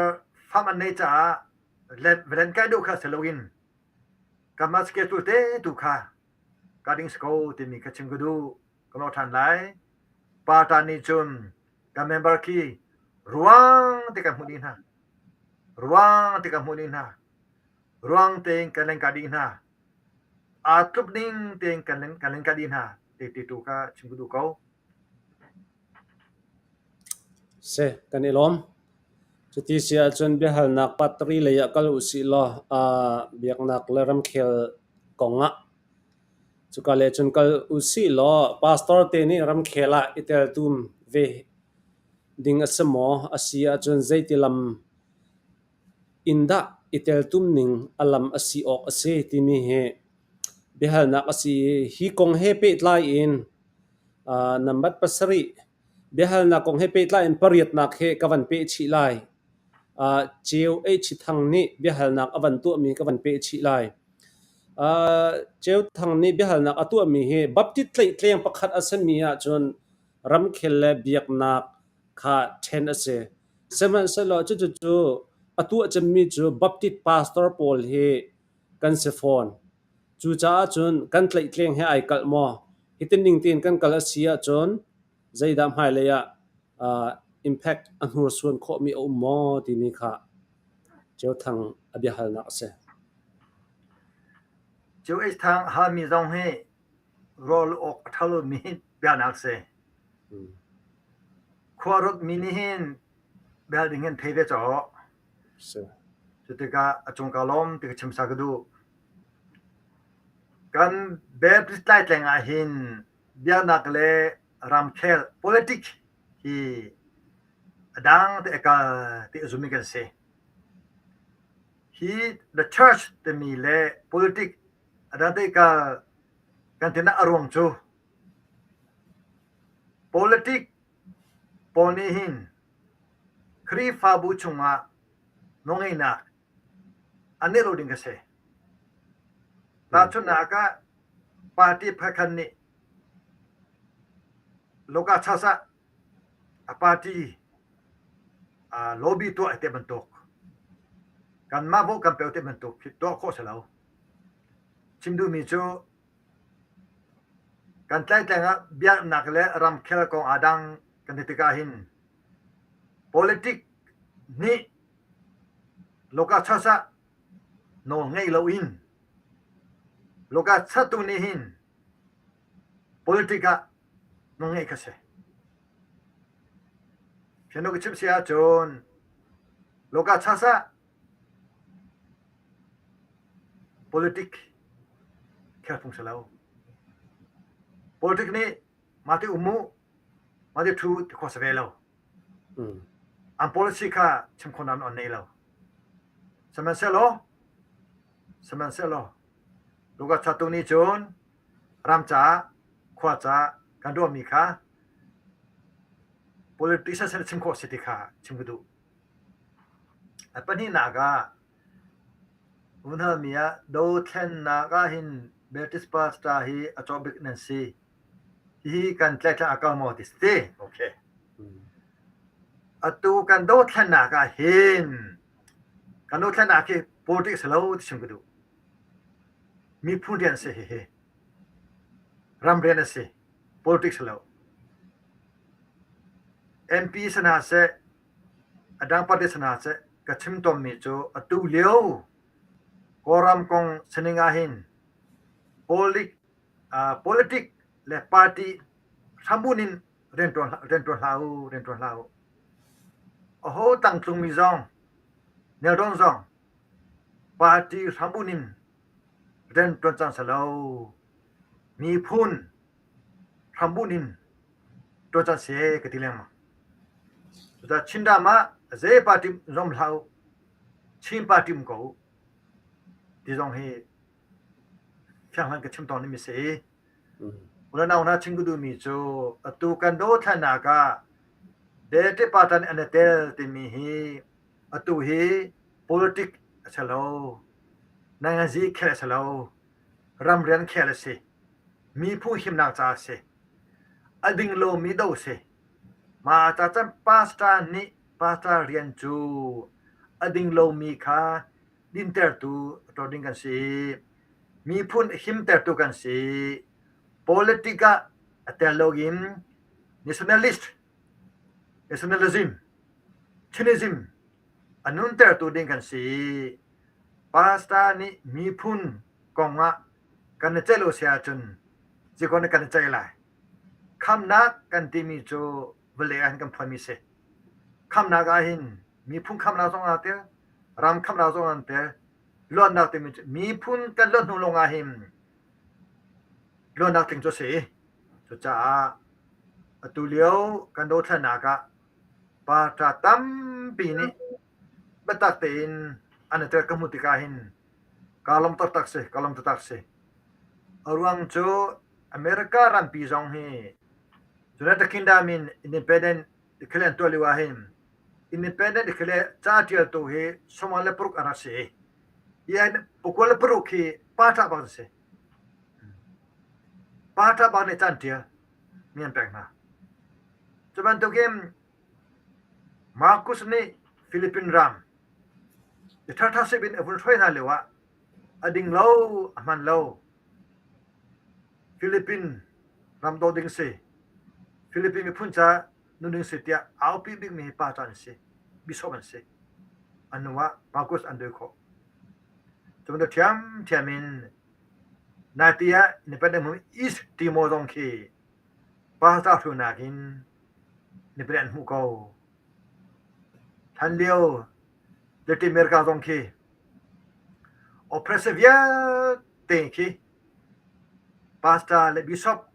farm an neih caah va lenkai duh kha si loin kanmah schedule te tu kha ka ding si ko timi kha chim ka duh. Ka lawh ṭhan lai. Parta nih cun ka member khi ruang te kan hmuh dih hna. Ruang te kan hmuh dih hna. Ruang tein kan lengkah dih hna. Aa tluk ning tein kan kan lengkah dih hna ti ti tu kha chim ka duh ko. Si, kan i lawm. Cuti si ahcun biahalnak part 3 lei ah kal usih law uh, biaknak le ramkhel kong ah cuka le cun kal usih law pastor te nih ramkhel ah i teltum ve ding a si maw? A si ahcun zeiti lam Inn dah i teltum ning a lam a si awk a si timi hi biahalnak a si i hi kong he pehtlai in nambat 7 biahalnak kong he pehtlai in pariatnak he ka van peh chih lai. Ceu H Thang nih biahalnak a van tuahmi ka van peh chih lai. Ceu Thang nih biahalnak a tuahmi hi Baptist tlaihtleng pakhat a simi ahcun ramkhel le biaknak kha ṭhen a si. Sihmanhsehlaw cucu a tuah cemmi cu Baptist pastor pawl hi kan si fawn. Cucaah cun kan tlaihtleng he ai kalh maw? Hitin ning tein kan kal a si ahcun zeidah hmailei ah uh, impact a hnursuan khawhmi a um maw timi kha Ceu Thang a biahalnak a si. Ceu H Thang halmi zong hi rawl awk a ṭha lomi biaknak a si. Khua ruatmi nih hin bel ding hin thei ve caw. Si. Cu tikah a cung kaa lawm ti ka chim sa ka duh. Kan Baptist tlaitleng ah hin biaknak le ramkhel politic hi a dang te a kal ti a zummi kan si. Hi the church timi le politic a dang te kal kan tinak a ruang cu politic pawl nih hin Khrihfabu chungah nawlngeihnak an neih lo ding a si. Tahchunhnak ah party pakhat nih local church ah a party lobby tuah te bantuk kanmah vote kan pek te bantuk khi tuah khawh si lo. Chim duhmi cu kan tlaihtleng ah biaknak le ramkhel kong aa dang kan ti tikah hin politic nih local church ah nawl ngei loin local church tu nih hin politic ah nawl ngeih kha si. Fianlo ka chimh si ahcun local church ah politic khel phung si lo. Politic nih mah ti um u, mah ti ṭhu ti khawh si ve lo. An policy kha chim khawhnak an nei lo. Sihmanhsehlaw, sihmanhsehlaw Lucas thatu nih cun ram caah, khua caah kan ruahmi kha politician sin chim khawh si ti kha chim ka duh. A pahnihnak ah vun halmi ah dothlennak ah hin Baptist pastor hi a cawh bik nan si. Hihi kan tlaihtlak a kal maw ti si. Okay. Atu kan dothlennak ah hin kan dothlennak hi politics si lo ti chim ka duh. Miphun rian a si hihi. Ram rian a si. Politics si lo. MP si hna seh, a dang party si hna seh, ka chim tawnmi cu atu lio Kawlram kong sining ah hin politic Politic le party hrambunh in rianṭuan hlah u, rianṭuan hlah u. Aho tangtlungmi zong, nelrawn zong party hrambunh in rianṭuan cang selaw miphun hrambunh in ṭuan cang seh ka ti lengmang. Cucaah Chinram ah zei party zong hlah u, Chin party um ko u ti zong hi Fianghlang ka chim tawn dingmi si. Unau hna chim ka duhmi cu atu kan dothlennak ah Bete Patan an i tel timi hi atu hi politic a si lo. Nangazi khel a si lo. Ramrian khel a si. Miphun himnak ca a si. A ding lomi do a si. Mah ca cun pastor nih pastor rian cu a ding lomi kha dintertu ṭo ding kan si. Miphun himtertu kan si. Politic ah a tel loin nationalist, nationalism, Chinism a nuntertu ding kan si. Pastor nih miphun kong ah kan i ceih lo si ahcun zikon kan i ceih lai. Khamnak kan timi cu vawlei ah hin kan phuanmi si. Khamnak ah hin miphun khamnak zong aa tel, ram khamnak zong an tel. Luatnak timi cu miphun kan luat hnu lawng ah hin luatnak tling cu a si. Cucaah atu lio kan dothlennak ah parṭa tampi nih biatak tein an i tel ka hmuh tikah hin kaa lawm taktak si, kaa lawm taktak si. A ruang cu America rampi zong hi United Kingdom in independent declare an tuah lio ah hin Independent declare ca ṭialtu hi sawmnga le paruk an rak si. Hi pakua le paruk hi pa ṭah bak an si. Pa ṭah bak nih ca an ṭial mi an pek hna. Cu bantukin Marcus nih Philippine ram i ṭhaṭha sip in a vun hruai hna lio ah a ding lo, a hman lo. Philippine ram daw ding si. Philippine miphun ca nuning si tiah aupi bikmi hi pa an si, bishop an si. An hnu ah Marcus an dawi khawh. Cu bantuk ṭhiamṭhiam in naite ah independent hmun East Timor zong khi pastor hruainak in independent an hmuh ko. Hlan lio Latin America zong khi oppressive vialte khi pastor le bishop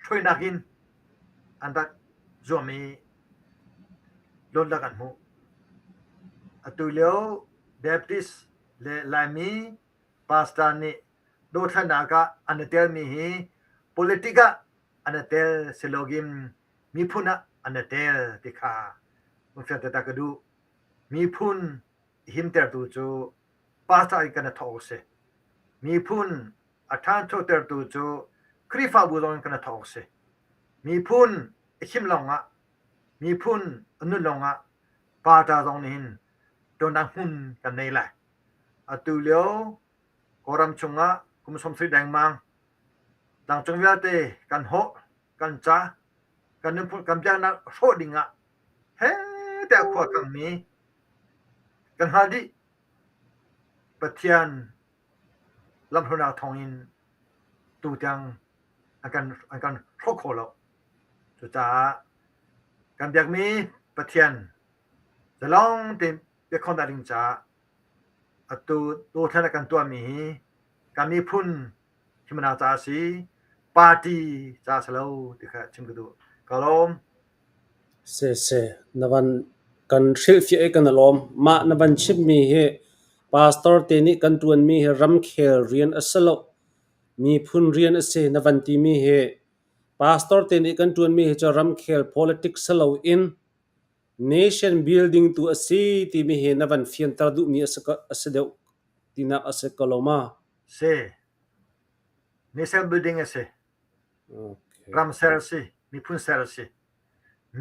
hruainak in an rak zuam i lawnnak an hmuh. Atu lio Baptist le Laimi pastor nih dothlennak ah an i telmi hi politic ah an i tel siloin miphun ah an i tel ti kha hun fianter ta ka duh. Miphun himtertu cu pastor in kan i thawk awk a si. Miphun a ṭhanchotertu cu Khrihfabu zong in kan i thawk awk a si. Miphun a him lawngah, miphun a nun lawngah party zong nih hin ṭuannak hmun kan nei lai. Atu lio Kawlram chungah kum 70 dengmang tlangcung vialte kan hawh, kan ca, kan nunphung, kan biaknak hrawh dingah heh tiah khua kangmi kan hngal dih. Pathian lamhruainak thawngin tutiang an kan, an kan hrawh kho lo. Cucaah kan biakmi Pathian zalong tein biakhawnnak ding caah Atu dothlen a kan tuahmi hi kan miphun himnak caah a si, party caah a si lo ti kha chim ka duh. Ka lawm. Siseh, na van kan hrilhfiah i kan i lawm. Mah na van chimmi hi pastor te nih kan ṭuanmi hi ramkhel rian a si lo, miphun rian a si na van timi hi pastor te nih kan ṭuanmi hi cu ramkhel politics si loin Nation building tu a si timi hi na van fianter duhmi a si deuh tinak a si ko lo ma? Si. Nation building a si. Okay. Ram ser a si. Miphun ser a si.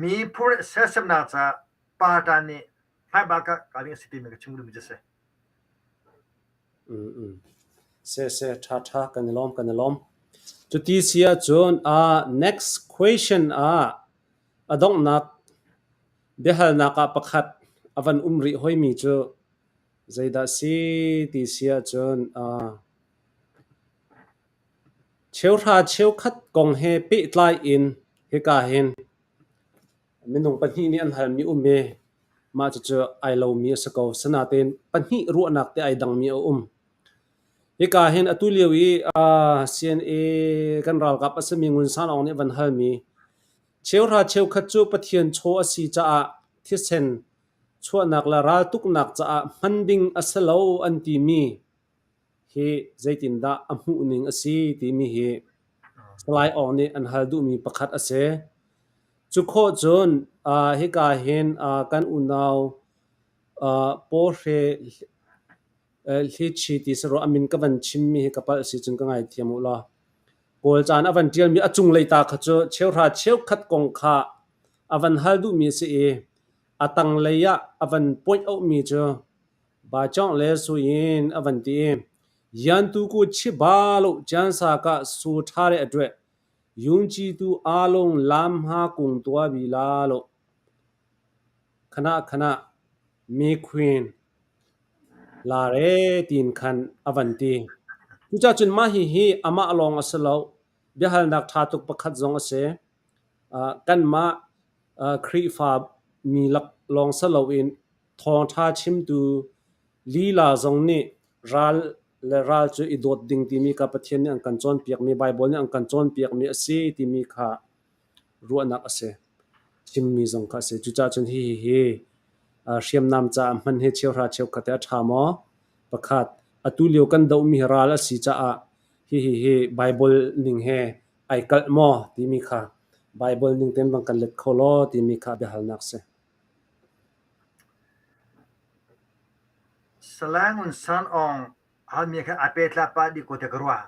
Miphun sersiamnak caah party nih hmaibak ah kal ding a si timi ka chim duhmi cu a si. Mm mm. Se se tha tha kan i lawm kan i lawm. Cuti si ahcun uh, next question ah A donghnak biahalnak ah pakhat a van um rih hoimi cu zeidah si ti si ahcun cheuhra cheukhat kong he pehtlai in hika hin minung pahnih nih an halmi um i mah cucu ai lomi a si ko. Sinain pahnih ruahnak te ai dangmi a um. Hika hin atu lio i CNA kan ralkap a simi Ngun San Aung nih van halmi cheuhra cheukhat cu Pathian chaw a si caah thisen chuahnak le raltuknak caah hman ding a si lo an timi hi zeitindah a hmuhning a si timi hi Salai Aung nih an hal duhmi pakhat a si. Cu khawh cun hika hin kan unau Paw Hre Hlichi ti saruah a min ka van chimmi hi ka palh si cun ka ngaithiam u law. Kawl caan a van ṭialmi a cunglei ta kha cu cheuhra cheukhat kong kha a van hal duhmi a si i a tanglei ah a van point auhmi cu Bachong le Suyin a van ti i Yantu ku chiba lo Jansa ka su ṭha le a ṭueh Yungci tu alung lam ha kung tua bi la lo khana khana mi queen Lar ee tiin khan a van ti. Cucaah cun mah hihi amah lawng a si lo. Biahalnak ṭha tuk pakhat zong a si. Kanmah Khrihfa mi lak lawng si loin thawngṭha chimtu lila zong nih ral le ral cu i dawt ding timi kha Pathian nih an kan cawnpiakmi, Baibal nih an kan cawnpiakmi a si timi kha ruahnak a si. Chimmi zong kha a si. Cucaah cun hihi hi hriamnam caah hman hi cheuhra cheukhat hi a ṭha maw? Pakhat, atu lio kan dohmi hi ral a si caah hihi hi Baibal ning he ai kalh maw timi kha Baibal ning tein bang kan let kho law timi kha biahalnak a si. Salai Ngun San Aung halmi kha ai pehtlai pah dih ko tiah ka ruah.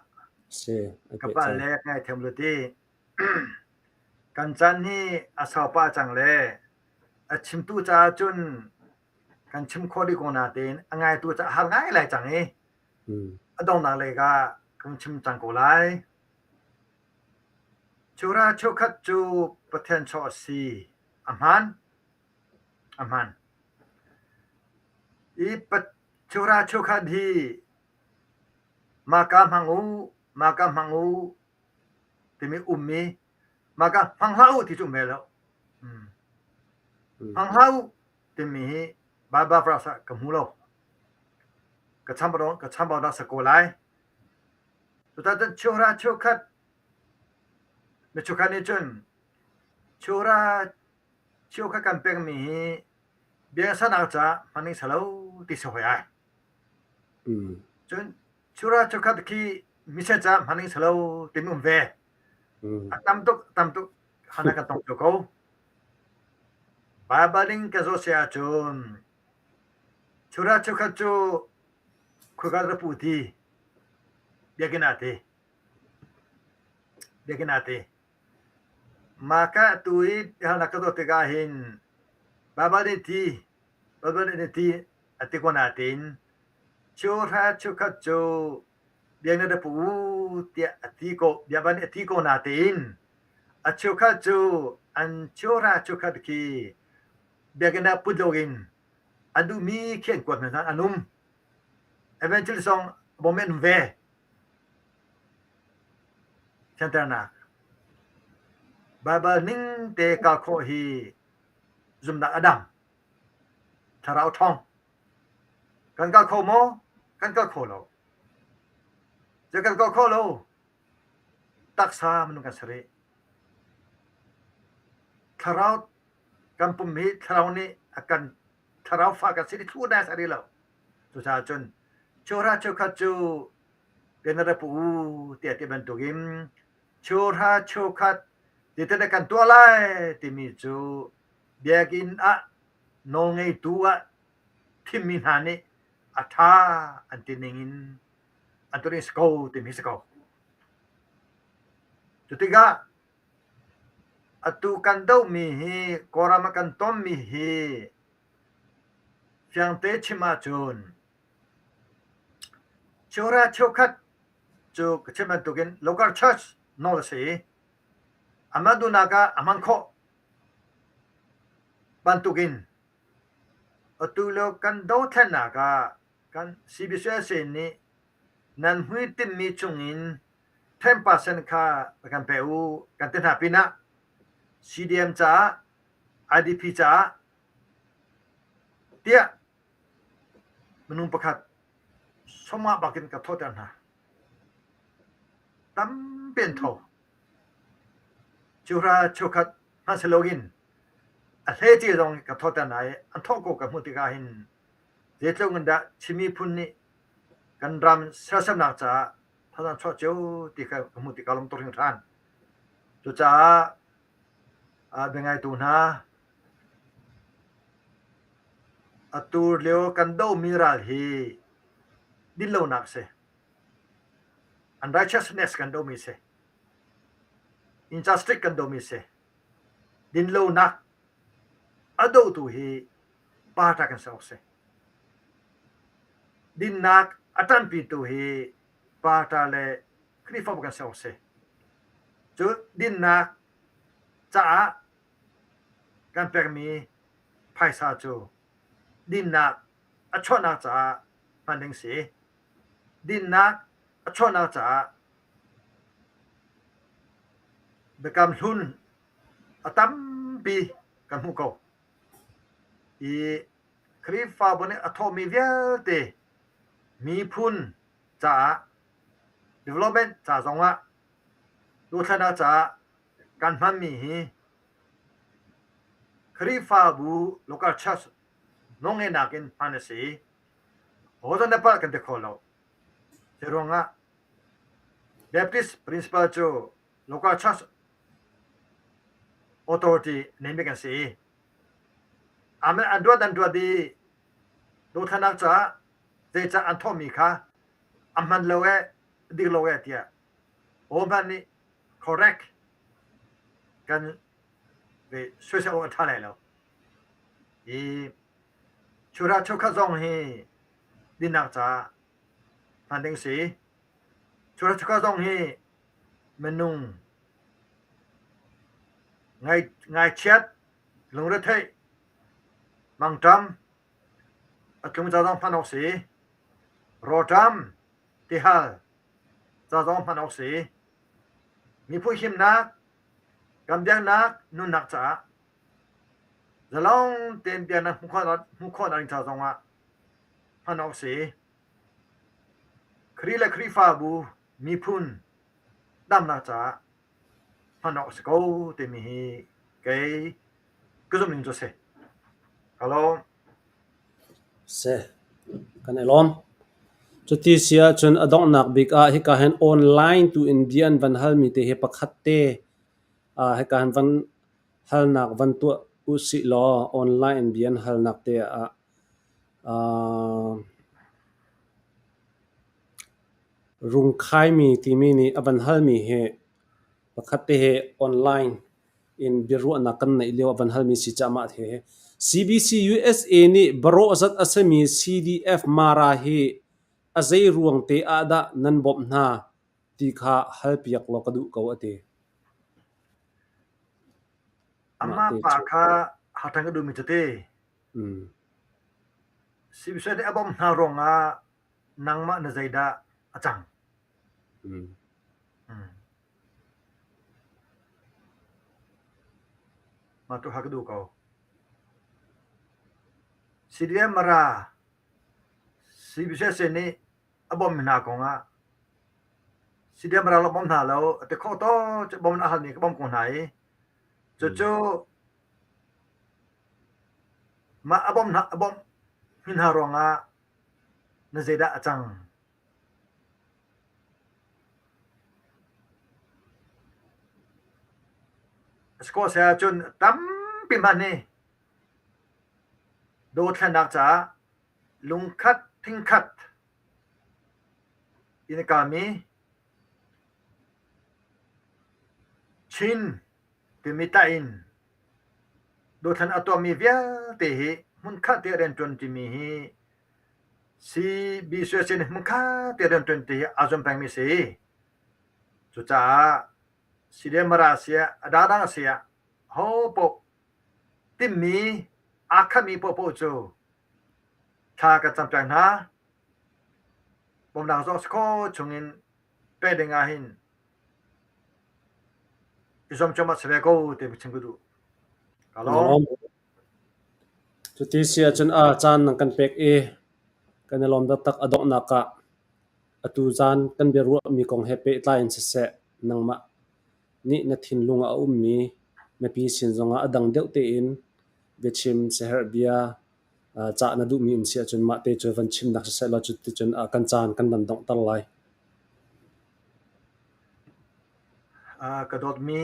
Si, ai Ka palh pehtlai. le ka ngaithiam lu ti. Kan caan hi a sau pah cang le a chimtu caah cun kan chim khawh dih ko natein a ngaitu caah a har ngai lai cang i a donghnak lei ah kan chim cang ko lai. Chura cheukhat cu Pathian chaw a si. A hmaan. A hmaan. I chura cheukhat hi maka hmang u, maka hmang u timi um i mah ka hmang hlah u ti cu um ve lo. Hmang hlah u timi hi Baibal verse ah ka hmu lo. Ka chambau ka chambaunak si ko lai. Cucaah cun cheuhra cheukhat mi cheukhat nih cun cheuhra cheukhat kan pekmi hi biaksanak caah hman ding si lo ti si hoi ai. Cun cheuhra cheukhat khi mission caah hman ding si lo timi um ve. A tam tuk tam tuk hana kan tong cio ko. Baibal in ka zoh si ahcun cheuhra cheukhat cu Khuaika ka pu ti? Biakinn ah ti. Biakinn ah ti. Mah ka atu i biahalnak ka tuah tikah hin Baibal nih ti, Baibal nih ti a ti ko nain cheuhra cheukhat cu biakinn ah pu u tiah a ti ko, Baibal nih a ti ko nain a cheukhat cu an cheuhra cheukhat khi biakinn ah put loin a duhmi khi an kuat hna an um. Evangelist zong bawm an um ve. Thianternak. Baibal ning te kal khawh hi zumnak a dam. Thlarau ṭhawng. Kan kal kho maw? Kan kal kho lo. Zei kan kal kho lo. Taksa minung kan si rih. Thlarau kan pum hi thlarau nih a kan thlarau fa kan si i thlu dai sa rih lo. Cucaah cun cheuhra cheukhat cu biana pu u tiah ti bantukin cheuhra cheukhat zeitindah kan tuah lai timi cu biakinn ah nawlngeitu ah thimmi hna nih a ṭha an ti ning in an tuah ding si ko timi si ko. Cutikah Atu kan dohmi hi Kawlram ah kan tonmi hi fiangte chim ahcun cheuhra cheukhat cu ka chim bantukin local church nawl a si i anmah duhnak ah a hman khawh bantukin atu lio kan dothlennak ah kan CBCUSA nih nan hmuitinhmi chungin 10% kha kan pe u kan ti hna pinah CDM caah IDP caah tiah minung pakhat sawmah bakin ka thawhter hna. Tampi an tho. Cuhra cheukhat hmanh si loin a hlece zong ka thawhter hna i an thawh ko ka hmuh tikah hin zeitluk in dah Chin miphun nih kan ram sersiamnak caah thazaang chuah cio ti kha ka hmuh tikah lung tuk hringhran. Cucaah biangaitu hna atu lio kan dohmi ral hi dinlonak a si. Unrighteousness kan dohmi a si. Injustice kan dohmi a si. Dinlonak a dohtu hi party kan si awk a si. Dinnak a ṭanpitu hi party le Khrihfabu kan si awk a si. Cu dinnak caah kan pekmi phaisa cu dinnak a chuahnak caah hman ding si. Dinnak a chuahnak caah biakam hlun a tampi kan hmuh ko. I Khrihfabu nih a thawhmi vialte miphun caah development ca zongah dothlennak caah kan hmanmi hi Khrihfabu local church nawlngeihnak in hman a si i hodah na palh kan ti kho lo. Cu ruangah Baptist principle cu local church authority neimi kan si i Amen an ruat an ruat i dothlennak caah zeicah an thawhmi kha a hman lo ee dik lo ee tiah aw hmanh nih correct kan ve soisel awk a ṭha lai lo. Hi chura cheukhat zong hi dinnak caah hman ding si. Chura cheukhat zong hi minung Ngaihchiat, lungretheih, mangṭam, a tlung ca zong hman awk si. Rawlṭam, tihal ca zong hman awk si. Miphun himnak, kan biaknak, nunnak caah. Zalong tein biaknak hmuh khawhnak ding ca zongah hman awk a si. Khrih le Khrihfabu miphun damnak caah hman awk a si ko timi hi kei ka zumh ning cu a si. Ka lawm. Seh, kan i lawm. Cuti si ahcun a donghnak bik ah hika hin online tu in bia an van halmi te hi pakhat te hika hin van halnak van tuah usih law online in bia an halnak te ah Rungkhaimi timi nih a van halmi hi pakhat te hi online in biaruahnak kan neih lio a van halmi si caah mah hi CBC USA nih barawh zat a simi CDF Mara hi a zei ruang te ah dah nan bawmh hna ti kha halpiak law ka duh ko a ti. Amah pa kha hatang ka duhmi cu ti. CBC nih a bawmh hna ruangah nangmah na zeidah a cang? Mah tu ha ka duh ko. CDM Mara CBC nih a bawmh hna kongah CDM Mara lo bawm hna lo a ti khawh to cu bawm na halmi ka bawm ko hna i cucu mah a bawmh hna a bawmh hna ruangah na zeidah a cang? Scotia ahcun tampi hmanh hi dothlennak caah lungkhat thingkhat in a kalmi Chin timi tlaih in dothlen a tuahmi vialte hi hmunkhat te rianṭuan ṭimi hi CBCUSA nih hmunkhat te rianṭuan ṭi hi aa zuam pengmi a si. Cucaah CDM Mara a si ah, a dangdang a si ah, hopaoh timhmi aa khatmi paohpaoh cu thla kan campiak hna. Bawmhnak zong a si khawh chungin pek ding ah hin i zuam cuahmah si ve ko ti chim ka duh. Ka lawm. Cuti si ahcun a caan nan kan pek i kan i lawm taktak. A donghnak ah atu zaan kan biaruahmi kong he pehtlai in siseh, nangmah nih na thinlung ah a ummi mipi sin zongah a dang deuh tein biachim, siaherh bia, cah na duhmi um si ahcun mah te cu van chimnak siseh law cuticun kan caan kan van donghter lai. Ka dawtmi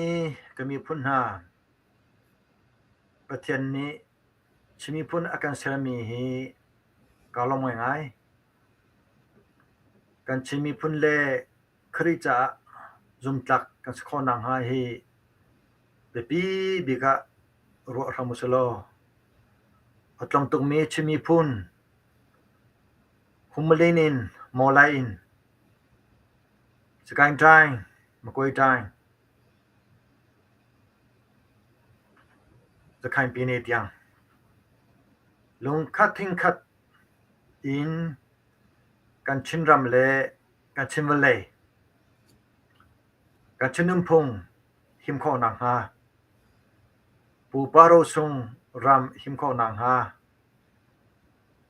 ka miphun hna, Pathian nih Chin miphun a kan sermi hi kaa lawm ngaingai. Kan Chin miphun le Khrih caah zumtlak kan si khawh nakhnga hi biapi bik ah ruah hram usih law a tlong tukmi Chin miphun Hummalin in Mawlai in Sagaing Ṭaing, Makwe Ṭaing, Zakhain Pyine tiang lungkhat thingkhat in kan Chinram le kan Chin vawlei, kan Chin nunphung him khawh nakhnga, pupa rosung ram him khawh nakhnga,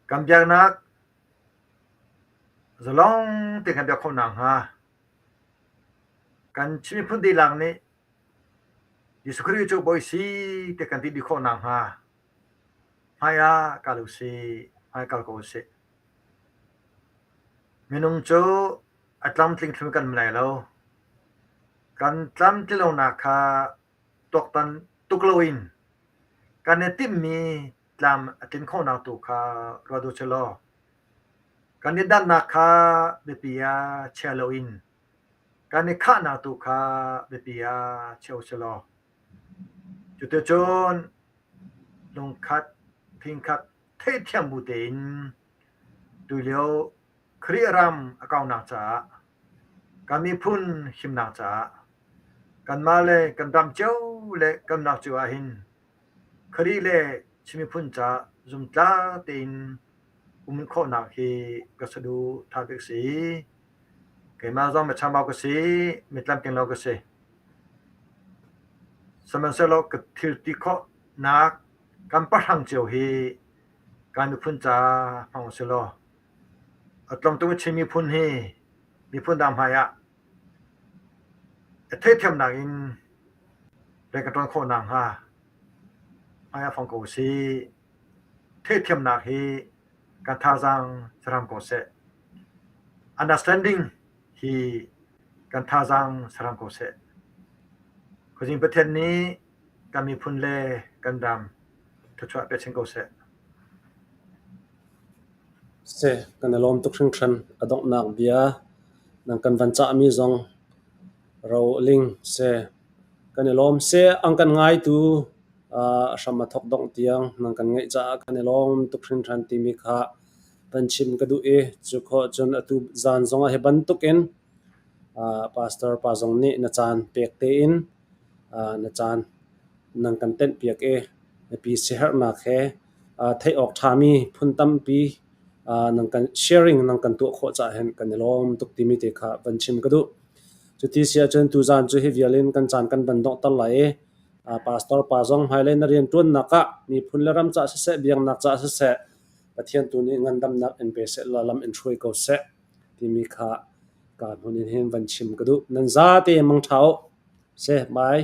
kan biaknak zalong tein kan biak khawh nakhnga, kan Chin miphun dihlak nih Jesuh Khrih cu Bawi si ti kan ti dih khawh nakhnga hmai ah kal usih, hmai kal ko usih. Minung cu a tlamtling hrim kan um lai lo. Kan tlamtlinlonak kha tuaktan tuk loin kan i timhmi tlam a tlin khawhnak tu kha ruat u law kan i dannak kha biapi ah chia loin kan i khahnak tu kha biapi ah chia u law cuticun lungkhat thingkhat theihthiam bu tein tulio Khrih ram a kaunak caah kan miphun himnak caah kanmah le kan ram cio le kan nak cio ahhin Khrih le Chin miphun caah zumtlak tein um khawhnak hi ka saduhthah bik a si. Keimah zong michambau ka si, mitlamtling lo ka si. Sihmanhsehlaw ka thil ti khawhnak. Kan pahrang cio hi kan miphun ca hmang usih law a tlawmtuk Chin miphun hi miphun dang hmai ah a theihthiamnak in rian kan ṭuan khawh nakhnga hmai ah fong ko usih. Theihthiamnak hi kan thazaang si hram ko seh. Understanding hi kan thazaang si hram ko seh. Khuazing Pathian nih kan miphun le kan ram thluachuah pe chin ko seh. Seh, kan i lawm tuk hringhran. A donghnak bia nan kan van cahmi zong ro ling seh. Kan i lawm. Seh, an kan ngaitu a hram a thawk dongh tiang nan kan ngaih caah kan i lawm tuk hringhran timi kha van chim ka duh i cu khawh cun atu zan zongah hi bantukin pastor pa zong nih na caan pek tein na caan nan kan tenhpiak i mipi siaherhnak he theih awk ṭhami phun tampi nan kan sharing nan kan tuah khawh caah hin kan i lawm tuk timi te kha van chim ka duh. Cuti si ahcun tuzaan cu hi vial in kan caan kan van donghter lai i pastor pa zong hmailei na rianṭuannak ah miphun le ram caah siseh, biaknak caah siseh, Pathian tu nih ngandamnak in pe seh law lam in hruai ko seh timi kha ka hmun in hin van chim ka duh. Nan zate mangṭha u. Seh, bye.